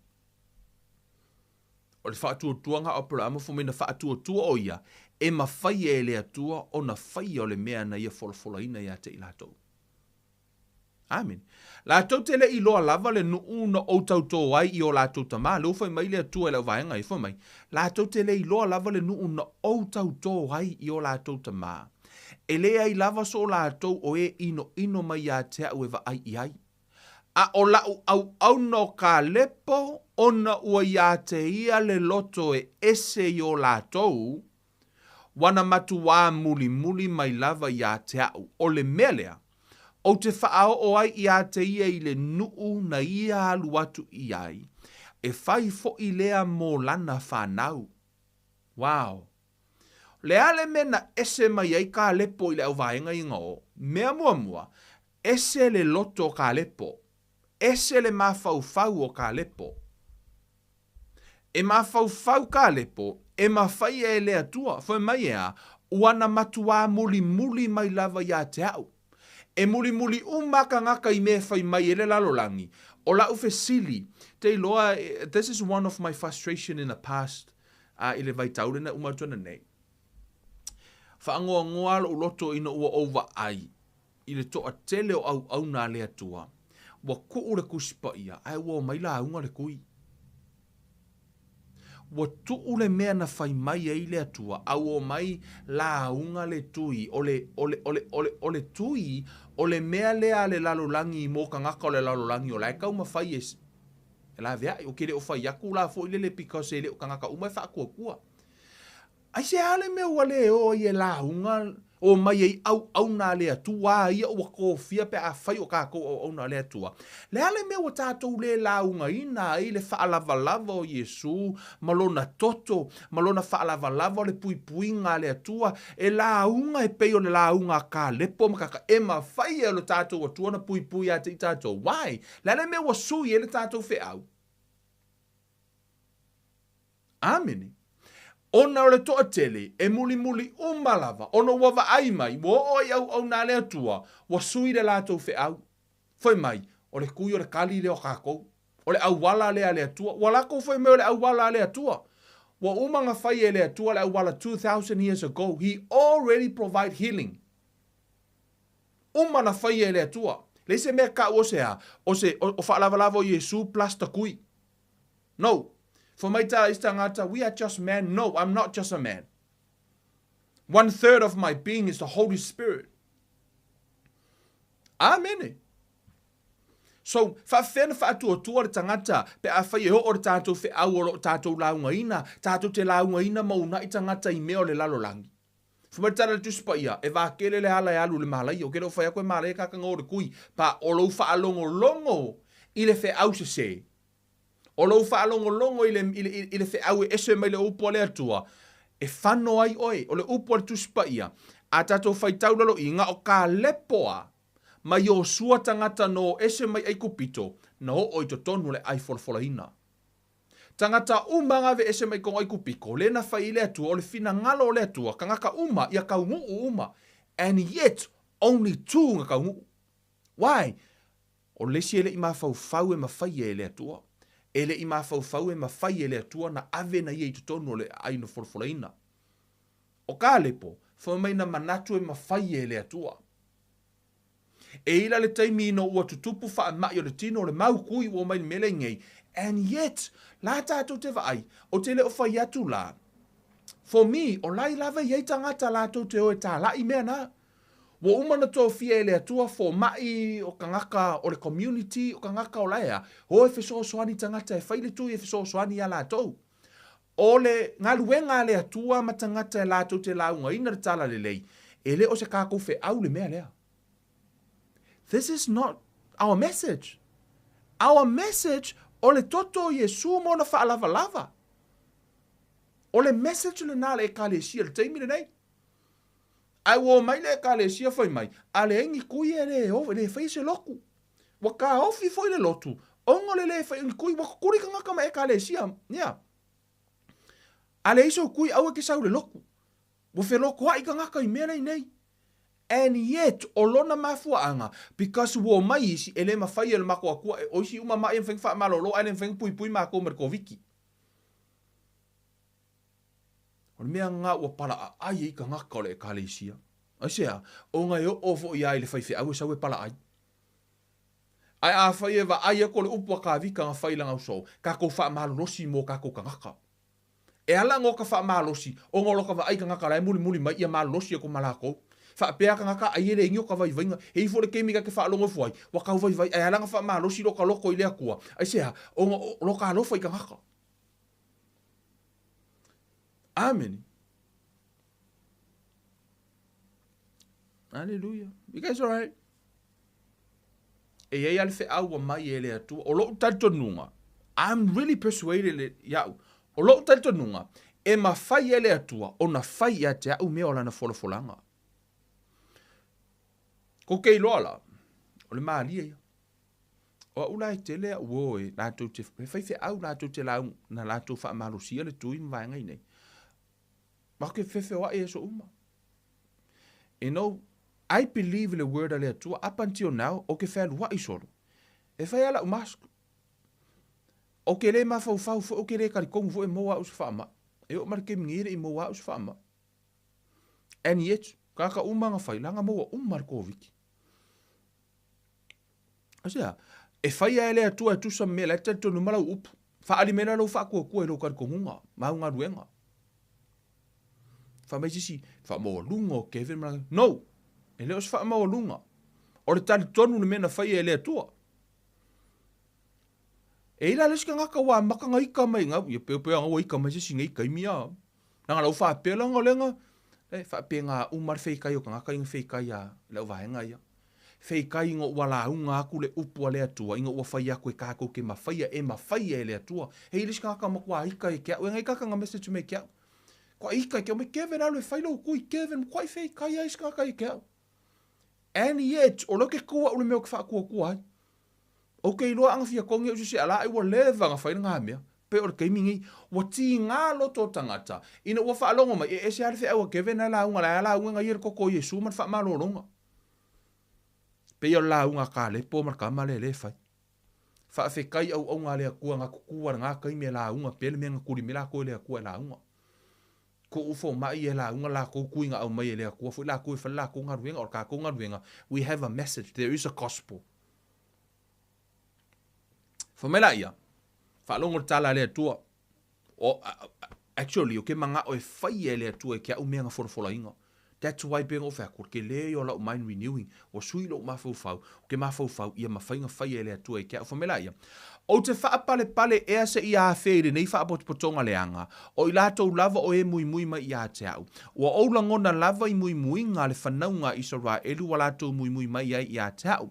O le faatuatuaga o Aperaama fai mai na faatuatua o ia e mafai e le Atua ona faia o le mea na ia folafolaina iā te i latou. Amene. Latou te le i iloa lava le nuu na ou tautō ai i o latou tamā. Lea ua fai mai le Atua i lau vaega ia, fai mai, Latou te le iloa lava le nuu na ou tautō ai i o latou tamā. E leai lava so latou o e ʻinoʻino mai iā te aʻu e vaai i ai. A ʻo laʻu ʻauʻauna o Kalepo, ona ua iā te ia le loto e ese i o latou, ua na matuā mulimuli mai lava iā te aʻu. ʻO le mea lea, ou te faaoo ai iā te ia i le nuʻu na ia alu atu i ai, e fai foʻi lea mo lana fanau. Wow! Le a le mea na ese mai ai Kalepo i le auvaega i ga o? Mea muamua, ese le loto o Kalepo. Ese le mafaufau o Kalepo. E mafaufau Kalepo, e mafai e le Atua, fai mai e a, ua na matuā mulimuli mai lava iā te aʻu. E mulimuli uma kagaka i mea e fai mai e le lalolagi, o laʻu fesili, te iloa, this is one of my frustration in the past, a i le vaitau lena uma atu ana nei. Faagoagoa loʻu loto ina ua ou vaai i le toatele o auauna a le Atua, ua kuʻu le Tusi Paia, ae ua omai lauga le kui. Ua tuʻu le mea na fai mai ai le Atua, a ua omai lauga le tui, o le, o le, o le, o le, o le tui, o le mea lea a le lalolagi mo kagaka o le lalolagi o la e taumafai e, e laveai. Ou te le o fai atu la foi lele because e le o kagaka uma e faakuakua. Aisea le mea ua le o ai e lauga omai ai auauna a le Atua ia ua tofia pe afai o tatou auauna a le Atua? Le a le mea ua tatou le laugaina ai le faalavalava o Iesu ma lona toto ma lona faalavalava o le puipuiga a le Atua e lauga e pei o le lauga a Kalepo ma kaka e mafai e lo tatou Atua ona puipui ia te i tatou? Why? Le a le mea ua sui ai le tatou feau? Amene. Ona o le toatele e mulimuli uma lava, ona ua vaai mai, ua oo ai auauna a le Atua, ua sui le latou feau. Fai mai, o le kui o le kali lea o kakou. O le auala lea a le Atua. Ua lakou fai mai o le auala a le Atua. Ua uma ona fai e le Atua le auala 2000 years ago. He already provide healing. Uma na fai e le Atua. Leai se mea kau o se a, o se, o, o faalavalava o Iesu plus ta kui. No. Fai mai tā isi tagata, we are just man. No, I'm not just a man. One third of my being is the Holy Spirit. Amene. So, faafefea na faatuatua le tagata pe afai e oo le tatou feau o loo tatou laugaina, tatou te laugaina ma uunai tagata i mea o le lalolagi. Fai mai le tala a le Tusi Paia, e vakele le ala e alu i le malaia, ou ke le o fai atu e malaia kaka ga o le kui, pa o lou faalogologo i le feau sesē. O lou faalogologo i le, i le, i le feau e ese mai le upu a le Atua, e fano ai oe, o le upu a le Tusi Paia, a tatou faitau lalo i ga o Kalepo a, ma Iosua tagata na o ese mai Aikupito, na oo i totonu o le ai folafolaina. Tagata uma ga aveese mai koga Aikupiko, le na fai i le Atua, o le finagalo o le Atua, kagaka uma, ia kaunuu uma, and yet only two ga kaunuu. Why? O le isi e le i mafaufau e mafai e le Atua. E le i mafaufau e mafai e le Atua na ave na ia i totonu o le aai na folafolaina. O Kalepo, fai mai na manatu e mafai e le Atua. E ila le taimi ina ua tutupu faamai o le tino o le mau kui ua omai le mea lea i nei, and yet, la tatou te vaai, o te le o fai atu la. For me, o lai lava i ai tagata latou te o e tālaʻi mea na. Ua uma na tofia e le Atua fomaʻi o kagaka o le community o kagaka o lae a, o e fesoasoani tagata e fai le tui e fesoasoani iā latou. O le galuega a le Atua ma tagata e latou te laugaina le talalelei, e le o se kakou feau le mea lea. This is not our message. Our message o le toto o Iesu ma ona faalavalava. O le message lena a le Ekalesia i le taimi lenei. Ae ua omai le Ekalesia fai mai, a leai ni kui e le o, e le faia se lotu. Ua kaofi foi le lotu, ona o le le fai o ni kui, ua kukuli kagaka ma Ekalesia, yeah. A leai sou kui, aua e te sau i le lotu. Ua felotoaʻi kagaka i mea lea i nei. And yet, o lona mafuaaga, because ua omai isi, e le mafai e le matou Atua, o isi uma maʻi e mafai ona faamalolo ae le mafai ona puipui matou ma le Koviti. O le mea lena ua palaaai ai tagata o le Ekalesia. Aisea? Ona e oo foi lava i le faifeau e sau e palaai. Ae afai e vaai atu o le upu a Kavika na fai i lana uso, tatou faamalolosi mo tatou tagata. E ala ona o ka faamalosi, ona o lo ka vaai tagata la e mulimuli mai ia malolosi atu ma latou. Faapea tagata ai e le igi o ka vaivaiga. E ifo le taimi ta te faalogo ifo ai, ua tau vaivai, ae ala na faamalosi lo ka loto i le Atua. Aisea? Ona o lo ka alofa i tagata. Amene. Hallelujah. You guys alright? E i ai a le feau ua mai e le Atua. O lou talitonuga, I'm really persuaded le, ia'u, o lou talitonuga, e mafai e le Atua ona fai ia te a'u mea o Lana folafolaga. Kou te iloa la, o le malie ia. O a'u la e tele a'u o e latou te, he faifeau latou te lauga, na latou faamalosia le tui ma vaega i nei. Ma ke fefeoa'i aso uma. You know, I believe i le word a le Atua up until now, o ke fealua'i solo. E fai a la'u mask. O ke le mafaufau foi, o ke le talitonu foi e maua a'u se faama'i. E oo mai le taimi nei e le i maua a'u se faama'i. And yet, tagata uma na fai, la na maua uma le Koviti. Aisea? E faia e le Atua e tusa ma mea la e talitonu ma lau upu. Faaali mai la lou faatuatua i lou talitonuga ma au galuega. Fai mai se isi, faamaualuga o Kevin ma No! E le o se faamaualuga. O le talitonu le mea na faia e le Atua. E i la le isi tagata ua amata na ika mai gau, ia peo peo ua ika mai se isi nei taimi a. Langa lau faapea langa o lenga, e faapena uma le feitai o tagata ina feitai a le auvaega ia. Feitai ina ua lauga atu le upu a le Atua ina ua fai atu e tatou te mafaia, e mafaia e le Atua. E i le isi tagata matua ika ia te au, e nai tagata na message mai ke au. Kua ika ke au, mai Kevin alu e fai lou tui, Kevin, matua i feitai a isi tagata ia te au. And yet, o lea ou te tu au i le mea ou te faatuatua ai. Ou te iloa ana fia togi au se ala ai ua leva na fai lena mea. Pei o le taimi nei, ua tiga loto o tagata, ina ua faalogo mai, e ese lava le feau a Kevin ae lauga la e lauga na ia le toto o Iesu ma le faamalologa. Pei o le lauga a Kalepo ma le tama lea lea e fai. Faafetai auauna a le Atua na tutu a lena taimi e lauga pea le mea na tuli mai latou e le Atua e lauga. Kuʻu fomai e lauga lakou kui na aumai e le Atua foi lakou e fai le lakou galuega o le tatou galuega we have a message there is a gospel. Fai mai laia, faalogo le tala a le Atua. O, actually, o ke manaʻo e faia e le Atua e ke aʻu mea na folafolaina. That's why pei ona ou fai atu, o le tele ia o la'u mind renewing, ua sui lo'u mafaufau, o ke mafaufau ia mafai ona faia e le Atua e ke a'u. Fai mai laia, Ou te faapalepale ea seia afea i lenei faapotopotoga leaga, o i latou lava o e muimui mai ia te a'u. Ua ou lagona lava i muimuiga a le fanauga a Isaraelu ua latou muimui mai ai ia te a'u.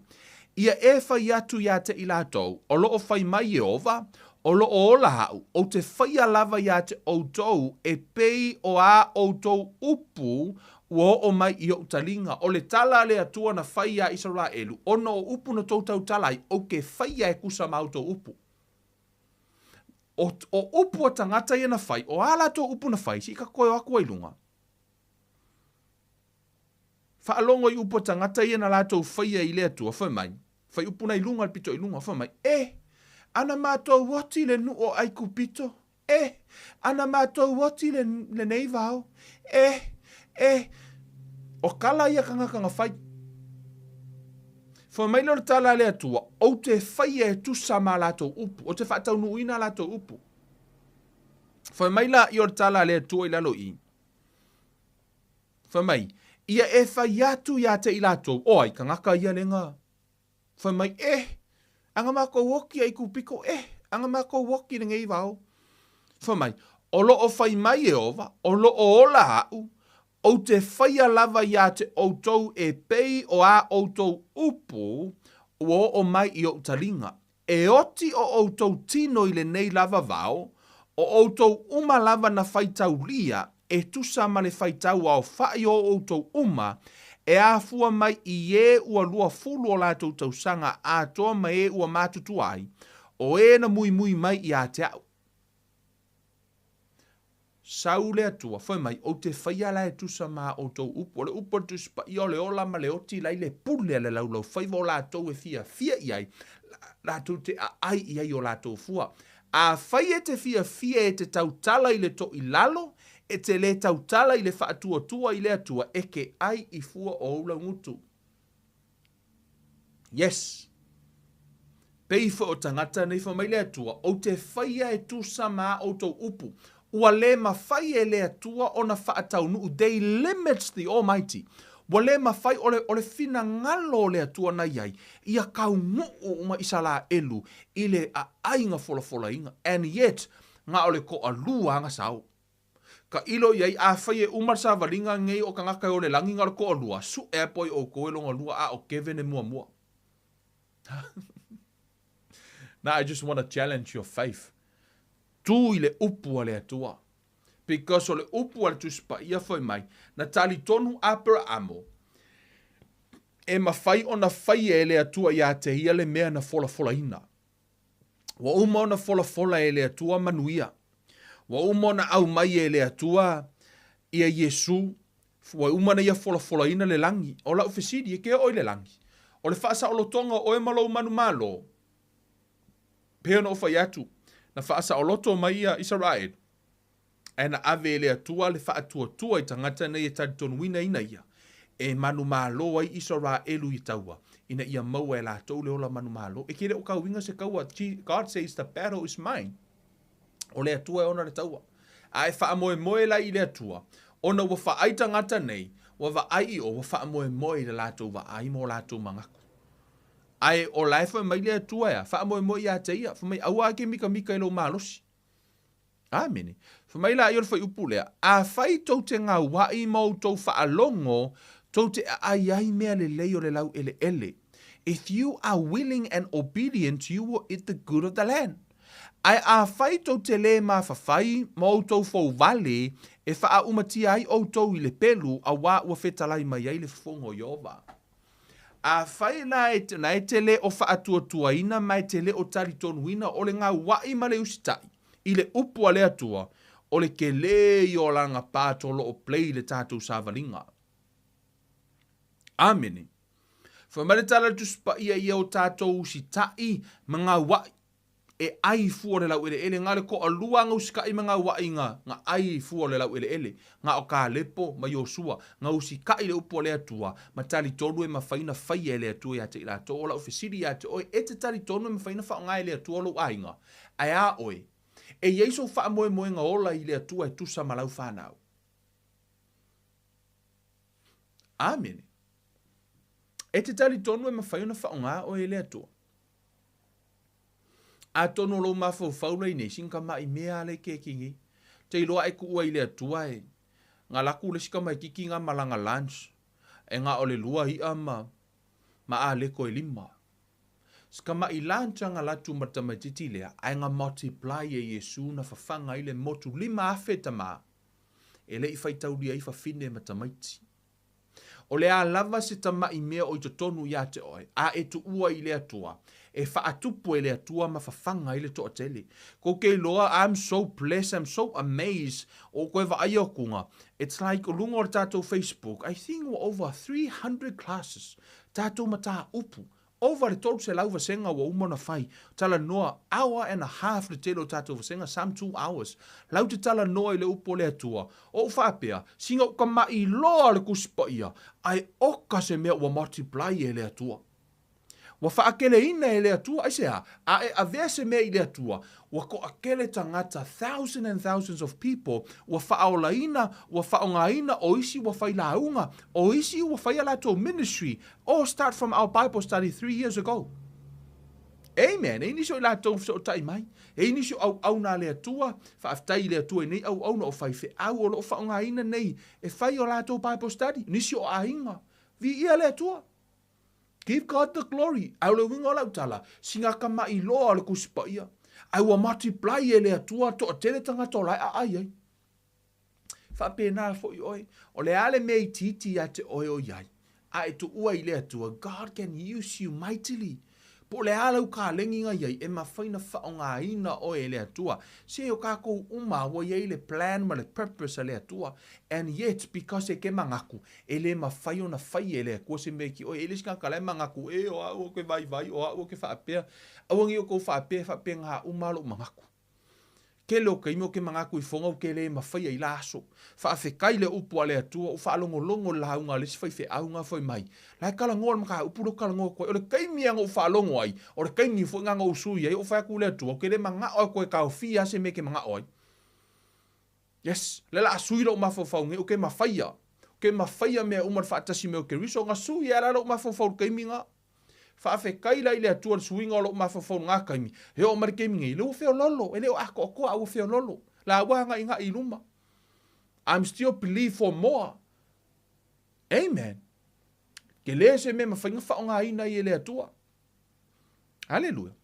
Ia e fai atu ia te i latou, O lo o fai mai Ieova, O lo o ola a'u, ou te faia lava ia te outou e pei o a outou upu ua oo mai i o'u taliga. O le tala a le Atua na fai iā Isaraelu, ona o upu na tou tautala ai, ou te faia e tusa ma outou upu. O, o upu a tagata ia na fai, o a latou upu na fai, se i ka toe o atu ai luga. Faalogo i upu a tagata ia na latou faia i le Atua, fai mai, fai upu na i luga, le pito i luga, fai mai, E! Ana matou oti le nuu o Aikupito, e! Ana matou oti le, lenei vao, e! E! O tala ia tagata na fai. Fai mai lea o le tala a le Atua, Ou te faia e tusa ma latou upu, ou te faataunuuina a latou upu. Fai mai la ia o le tala a le Atua i lalo i, Fai mai, ia e fai atu ia te i latou, o ai tagata ia lenga? Fai mai, eh, anga makou oki ai kupiko, eh, anga makou oki lenei vao. Fai mai, o lo o fai mai Ieova, o lo o ola a'u, ou te faia lava ia te outou e pei o a outou upu ua oo mai i o'u taliga, E oti o outou tino i lenei lava vao, o outou uma lava na faitaulia, e tusa ma le faitau aofaʻi o outou uma, e afua mai i e ua 20 o latou tausaga atoa ma e ua matutua ai, o e na muimui mai ia te a'u. Sau le Atua, fai mai, Ou te faia la e tusa ma a outou upu. O le upu a le Tusi Paia, o le ola ma le oti la i le pule a le laulaufaiva o latou e fiafia i ai, latou te aai i ai o latou fua. Afai e te fiafia e te tautala i le toilalo, e te le tautala i le faatuatua i le Atua, e ke ai i fua o ou laugutu. Yes. Pei foi o tagata nei fai mai le Atua, ou te faia e tusa ma a outou upu. Ua le mafai e le Atua ona faataunuu, they limits the Almighty. Ua le mafai, o le, o le finagalo o le Atua na i ai, ia kaunuʻu uma Isalaelu i le aʻaiga folafolaina, and yet, na o le toʻalua aga sao. Taʻilo i ai, afai e uma le savaliga nei o tagata e o le lagi na o le toʻalua, suʻe ae po ai ʻoukou e lona lua a ʻo Kevin e muamua. Now I just want to challenge your faith. Tū i le upu a le Atua. Because o le upu a le Tusi Paia fai mai, na talitonu Aperaamo, e mafai ona faia e le Atua iā te ia le mea na folafolaina. Ua uma ona folafola e le Atua manuia. Ua uma ona aumai e le Atua ia Iesu. Ua uma ona ia folafolaina le lagi. O lau fesili, e ke oo i le lagi? O le faasaolotoga o oe ma lou manumalo, pei ona ou fai atu, na faasaoloto mai ia Isaraelu, ae na ave e le Atua le faatuatua i tagata nei e talitonuina ina ia e manumalo ai Isaraelu i taua, ina ia maua e latou le ola manumalo. E ke le o kauiga se kaua, God says the battle is mine. O le Atua e ona le taua. A e faamoemoe la i le Atua, ona ua vaai tagata nei, ua vaai i o, ua faamoemoe i le latou vaai ma o latou manatu. Ae o la e fai mai le Atua e a? Faamoemoe ia te ia. Fai mai, aua e ke mikamika i lou malosi. Amene. Fai mai laia o le fuaiupu lea, Afai tou te gauaʻi ma outou faalogo, tou te aʻai ai mea lelei o le laueleele. If you are willing and obedient, you will eat the good of the land. Ae afai tou te lē mafafai ma outou fouvale, e faaaumatia ai outou i le pelu, auā ua fetalai mai ai le fofoga o Ieova. Afai la e, na e te le o faatuatuaina ma e te le o talitonuina o le gauaʻi ma le usitaʻi i le upu a le Atua, o le kelē ia o lana part o lo o play i le tatou savaliga. Amene. Fai mai le tala a le Tusi Paia ia o tatou usitaʻi ma gauaʻi. E ʻai fua o le laueleele, na o le toʻalua ga usikaʻi ma gauaʻi ga, ga ʻai fua o le laueleele, na o Kalepo ma Iosua, ga usikaʻi le upu a le Atua, ma talitonu e mafai na faia e le Atua iā te i latou. O lau fesili iā te oe, e te talitonu e mafai na faaaoga e le Atua lou aiga? Ae a oe? E i ai sou faamoemoega ola i le Atua e tusa ma lau fanau? Amene. E te talitonu e mafai ona faaaoga oe e le Atua? Atonu o lou mafaufau la inei, sina kamaʻi mea ala i keki nei. Te iloa e kuʻu ai i le Atua e nga laku le isi kamaititi nga malaga lunch e nga o le lua iʻa ma ma aleko e lima. Si kamaʻi lunch a nga latu ma le tamaititi lea ae nga multiply e Iesu na fafaga ai le motu 5000 tama e le i faitaulia ai fafine ma tamaiti. O le a lava se tamaʻi mea o i totonu iā te oe, a e tuua i le Atua, e faatupu e le Atua ma fafaga ai le toatele. Kou ke iloa, I'm so blessed, I'm so amazed, o koe vaai akuga, it's like o luga o le tatou Facebook, I think ua over 300 classes, tatou mataupu, Ova le 300 vasega ua uma ona fai. Talanoa, hour and a half le tele o tatou vasega, some 2 hours. Lau te talanoa i le upu o le Atua. O ou faapea, sina ou kamaʻi loa le Tusi Paia, ae oka se mea ua multiply e le Atua. Ua faakeleina e le Atua, aisea? A e avea se mea i le Atua, ua toʻatele tagata, thousand and thousands of people, ua faaolaina, ua faaaogaina, o isi ua failauga, o isi ua fai a latou ministry, all start from our Bible study 3 years ago. Amen. E nisi o i latou fesootai mai. E nisi o auauna a le Atua, faafetai i le Atua i nei auauna o faifeau o lo o faaaogaina nei e fai o latou Bible study. Nisi o aiga. Viia le Atua. Give God the glory. Ae o le uiga o lau tala, sina kamaʻi loa o le Tusi Paia. Ae ua multiply e le Atua toatele tagata o la e aai ai. Faapena foi oe, o le a le mea itiiti iā te oe o i ai, a e tuua i le Atua, God can use you mightily. Po o le a lau kalegi na i ai, e mafai na faaaogaina oe e le Atua. Se o kakou uma ua i ai le plan ma le purpose a le Atua. And yet, because e ke manatu, e le mafai ona fai e le Atua se mea ki oe. E le isi tagata la e manatu, e o au o ke vaivai, o au o ke faapea. Aua nei outou faapea e faapena uma lou manatu. Tele o taimi o ke manatu i foga ou te le mafaia i la aso. Faafetai le upu a le Atua, u faalogologo i le lauga a le isi faifeau na fai mai. La e talanoa le mataupu lea ou te talanoa atu ai. O le taimi lava na ou faalogo ai, o le taimi foi lena na ou sui ai, ou fai atu i le Atua, ou te le manao e toe taofia lava se mea e te manao ai. Yes, lea o le a sui lou mafaufau nei, ou te mafaia. Ke mafaia mea uma le faatasi mai o Keriso, na sui ai la lou mafaufau i le taimi na. Faafetai la i le Atua i le suiga o lou mafaufau i lena taimi, e oo mai le taimi nei, lea ua feololo, e le o atoatoa a ua feololo. La ua agaigai i luma. I'm still believe for more. Amen. Tele se mea e mafai ona faaaogaina ai e le Atua. Haleluia.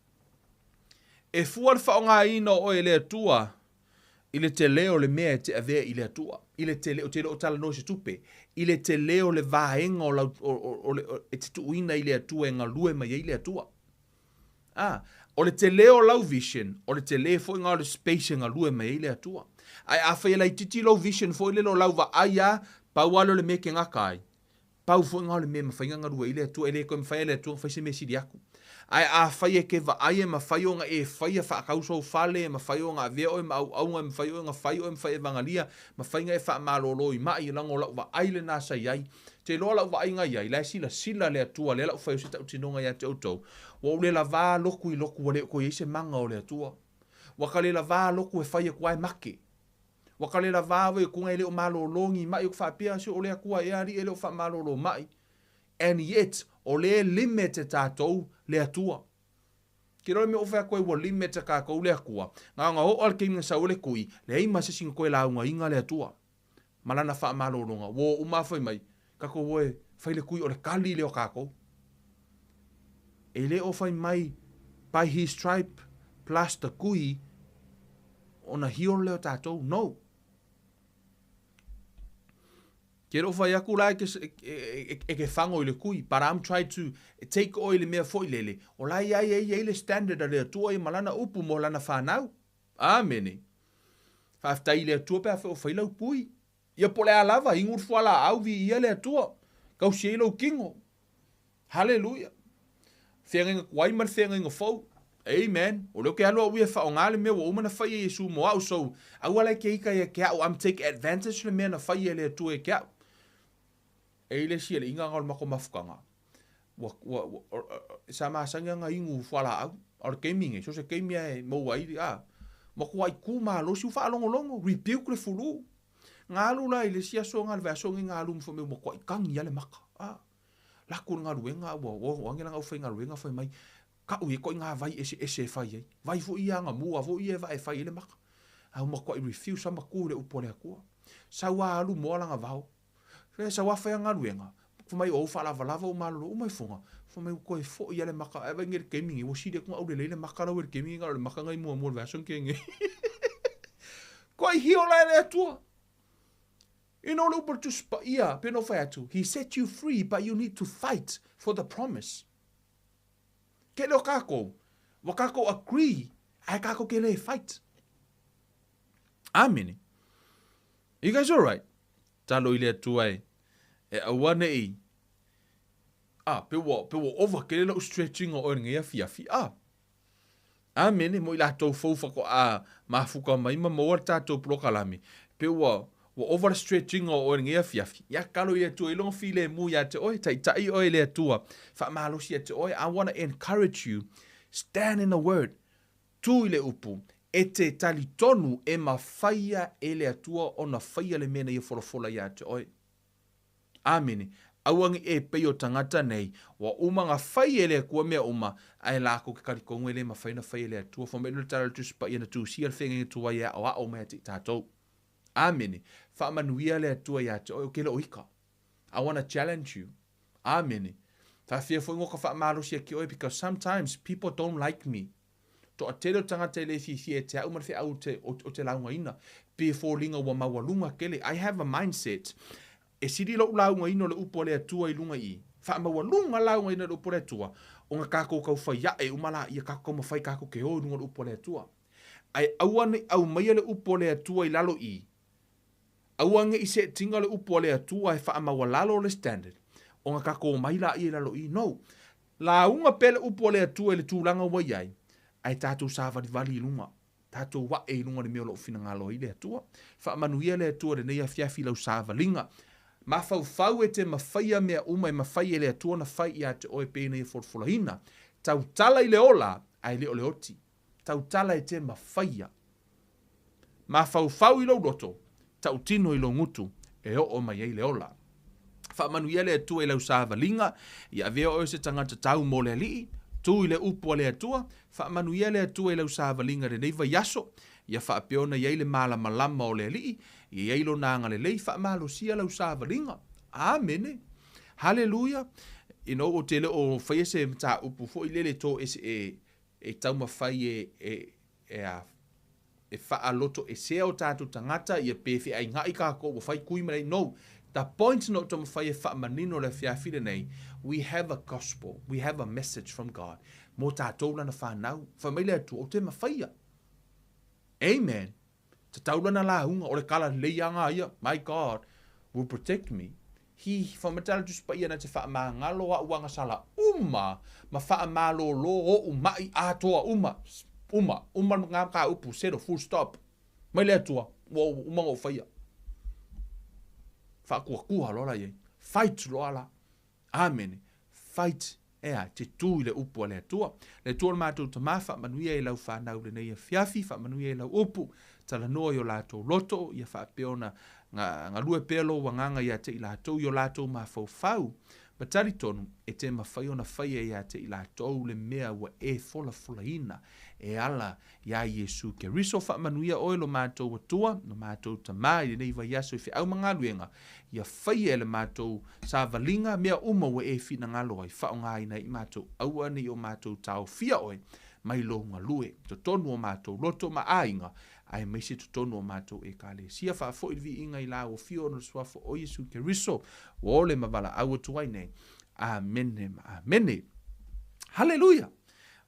E fua le faaaogaina o oe e le Atua i le tele o le mea e te avea i le Atua, i le tele, ou te le o talanoa i se tupe, i le tele o le vaega o lau, o, o, o le, e te tuuina i le Atua e galue mai ai le Atua. Ah, o le tele o lau vision, o le tele foi nga o le space e galue mai ai le Atua. Ae afai e laitiiti lou vision foi lele o lau vaai a, pau lava lea o le mea e te gata ai, Pau foi lena o le mea e mafai ona galue ai le Atua, e le toe mafai e le Atua ona fai se mea sili atu. Ae afai e te vaai e mafai ona e faia faatau sou fale, e mafai ona avea oe ma auauna, e mafai ona fai oe ma fai evagalia, mafai ona e faamalolo i mai, leaga o lau vaai lena sa i ai. Ou te iloa lau vaaiga i ai, la e silasila le Atua, lea la ou fai o se tautinoga ia te outou, ua ou le lavā lotu i lotu ua le o toe i ai se maga o le Atua. Ua ka le lavā lotu e fai atu lava e make. Ua ka le lavā oe tuna e le o malōlō ni maʻi o ka faapea se o le Atua ea alii e le o faamalōlō maʻi. And yet, o lea e limit e tatou le Atua. Ke loa le mea ua fai atu ai ua limit e tatou le Atua, na ona oo lava le taimi na sau ai le tui, leai ma se isi na toe laugaina le Atua ma lana faamalōlōga. Ua o uma lava fai mai, tatou o e fai le tui o le kali lea o tatou. E le o fai mai by his stripe plus the kui ona heal lea o tatou. No. Ke le o fai atu la e ke, e, e, ke fago i le kui, but I'm trying to take oe i le mea foi lele, o la ia ia ia i le standard a le Atua ia ma lana upu mo lana whanau. Amene. Faafetai i le Atua pe a fai o fai lau pui. Ia po o le a lava, inu le fualaau, viia le Atua, tausi ai lou tino. Haleluia! Feagaiga tuai ma le feagaiga fou. Amen. O lea ou te alu au ia e faaaoga le mea ua uma ona fai e Iesu mo au, so aua la e te ita ia te au, I'm take advantage le mea na fai e le Atua ia te au. E i le isi alii na o le matou mafutaga, ua, ua, ua, sa masani lava ona inu fualaau, a o le taimi nei, so o se taimi lava e maua ai, a, matuai tu malosi, ua faalogologo, rebuke le fulu. Na alu la i le isi aso na, le vaiaso nei na alu ma fai mai ua matuai tagi lava le maka, a. Lako le galuega a ua o ane lana aufaigaluega fai mai, kau i ai koʻi ngā vai eseese e fai ai. Vai foi ia agamua foi ia e vae e fai ai le maka. A ua matuai refuse lava ma tu i le upu a le Atua. Sau a alu moa lana vao. Fe sau a fai ana galuega, fai mai o au faalavalava ou malolo uma ifoga, fai mai ua toe foi lava le maka. Ae vaai nei i le taimi nei, ua sili atu ona aulelei le maka lau i le taimi nei na o le maka na i muamua i le vaiaso na tea nei. Koʻi hiola e le Atua. You know le upu a le Tusi Paia, pei ona ou fai atu, He set you free but you need to fight for the promise. Kele o kākou, ua kākou agree, ae kākou ke lē fight. Amene. You guys alright? Talo i le Atua e, e aua neʻi, ah, pe ua, pe ua ova kele loʻu stretching o oe i lenei afiafi, ah. Amene, mo i latou fou faatoa mafuta mai ma maua le tatou polokalame, pe ua ua ova le stretch-ina o oe i lenei afiafi, ia tatalo i le Atua i lona filemu ia te oe, taitai oe e le Atua, faamalosi ia te oe, I wanna encourage you, stand in the word, tu i le upu, e te talitonu e mafaia e le Atua ona faia le mea na ia folafola ia te oe. Amene. Aua ne i e pei o tagata nei, ua uma na fai e le Atua mea uma, ae latou ke talitonu e le mafai ona fai e le Atua. Fai mai le tala o le Tusi Paia na tusia le feagaiga tuai e aoao mai ia te i tatou. Amene. Faamanuia le Atua ia te oe, ou te le o ika. I wanna challenge you. Amene. Faafia foi ngoka faamalosi ia ki oe because sometimes people don't like me. Toatele o tagata e le fiafia e te au ma le feau o te laugaina, pe foliga ua maualuga tele. I have a mindset, e sili lou laugaina o le upu a le Atua i luga i i. Faamaualuga laugaina le upu a le Atua, ona tatou tau fai ae uma laia, tatou taumafai tatou te o i luga o le upu a le Atua. Ae aua ne i aumaia le upu a le Atua i lalo i i. Aua ne i setinga le upu a le Atua e faamaualalo le standard, ona tatou omai laia i lalo i i. No. Lauga pea le upu a le Atua i le tulaga ua i ai, ae tatou savalivali i luga, tatou ae i luga o le mea o lo o finagalo ai le Atua. Faamanuia le Atua i lenei afiafi i lau savaliga. Mafaufau e te mafaia mea uma e mafai e le Atua ona fai ia te oe pei ona ia folafolaina. Tautala i le ola, ae le o le oti. Tautala e te mafaia. Mafaufau i lou loto, tautino i lou gutu, e oo mai ai le ola. Faamanuia le Atua i lau savaliga, ia avea oe o se tagata tau mo le Alii, tu i le upu a le Atua, faamanuia le Atua i lau savaliga i lenei vaiaso, ia faapea ona i ai le malamalama o le Alii, ia i ai Lona agalelei, faamalosia lau savaliga. Amene. Haleluia. You know, ou te le o faia se mataupu foi lele toese e, e taumafai e, e, e, a, e faalotoesea o tatou tagata ia pe feaiga'i tatou ua fai tui ma leai. No. The point na ou taumafai e faamanino i le afiafi lenei, we have a gospel, we have a message from God mo tatou lana fanau. Fai mai le Atua, ou te mafaia. Amen. Tatau lana lauga, o le tala lelei lava ia, my God will protect me. He faamatala Tusi Paia na te faamagalo a'u agasala uma ma faamalōlō oʻu maʻi atoa uma, uma, uma lena mataupu, settle, full stop. Mai le Atua, ua uma ona ou faia. Faatuatua loa la i ai. Fight loa la. Amene. Fight, ea, te tū i le upu a le Atua. Le Atua o le matou Tama, faamanuia i lau fanau i lenei afiafi, faamanuia i lau upu, talanoa i o latou loto, ia faapea ona galue pea lou agaga ia te i latou i o latou mafaufau, ma talitonu, e te mafai ona faia ia te i latou le mea ua e folafolaina e ala iā Iesu Keriso. Faamanuia oe lo matou Atua, lo matou Tama i lenei vaiaso i feau ma galuega, ia faia e le matou savaliga mea uma ua e finagalo ai, faaaogaina ai i matou, aua ne i o matou taofia oe mai lou galue, totonu o matou loto ma aiga, aemaise totonu o matou Ekalesia. Faafoi le viiga i lau Afio ona o le Suafa o Iesu Keriso, ua ole ma valaau atu ai nei. Amene ma amene. Haleluia!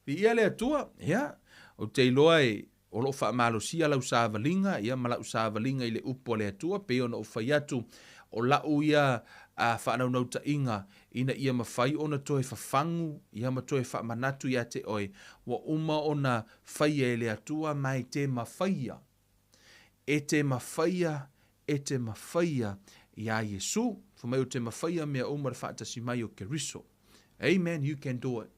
Viia le Atua, ia, ou te iloa e, o lo o faamalosia lau savaliga, ia, ma lau savaliga i le upu a le Atua, pei ona ou fai atu, o lau ia a, faanaunautaiga, ina ia mafai ona toe fafagu, ia, ma toe faamanatu ia te oe, ua uma ona faia e le Atua, ma e te mafaia, e te mafaia, e te mafaia iā Iesu. Fai mai ou te mafaia mea uma i le faatasi mai o Keriso. Amen, you can do it.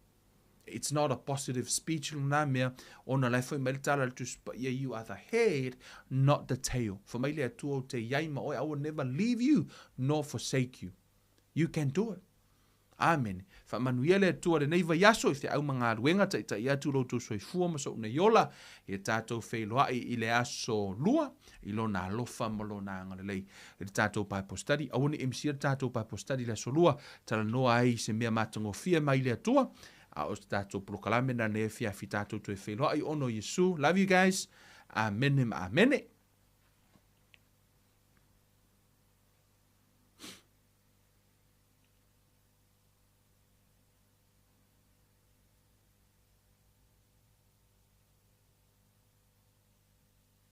It's not a positive speech lena mea, ona la e fai mai le tala a le Tusi Paia, you are the head, not the tail. Fai mai le Atua ou te i ai ma oe, I will never leave you nor forsake you. You can do it. Amene. Faamanuia le Atua lenei vaiaso i feau ma galuega, taitai atu lo outou soifua ma sou nei ola, ia tatou feiloai i le aso Lua, i Lona alofa ma Lona agalelei. I le tatou Bible study, aua ne i misia le tatou Bible study i le aso Lua, talanoa ai i se mea matagofie mai le Atua, a o se tatou polokalame na nei afiafi tatou toe feiloai ono Iesu. Love you guys. Amene ma amene.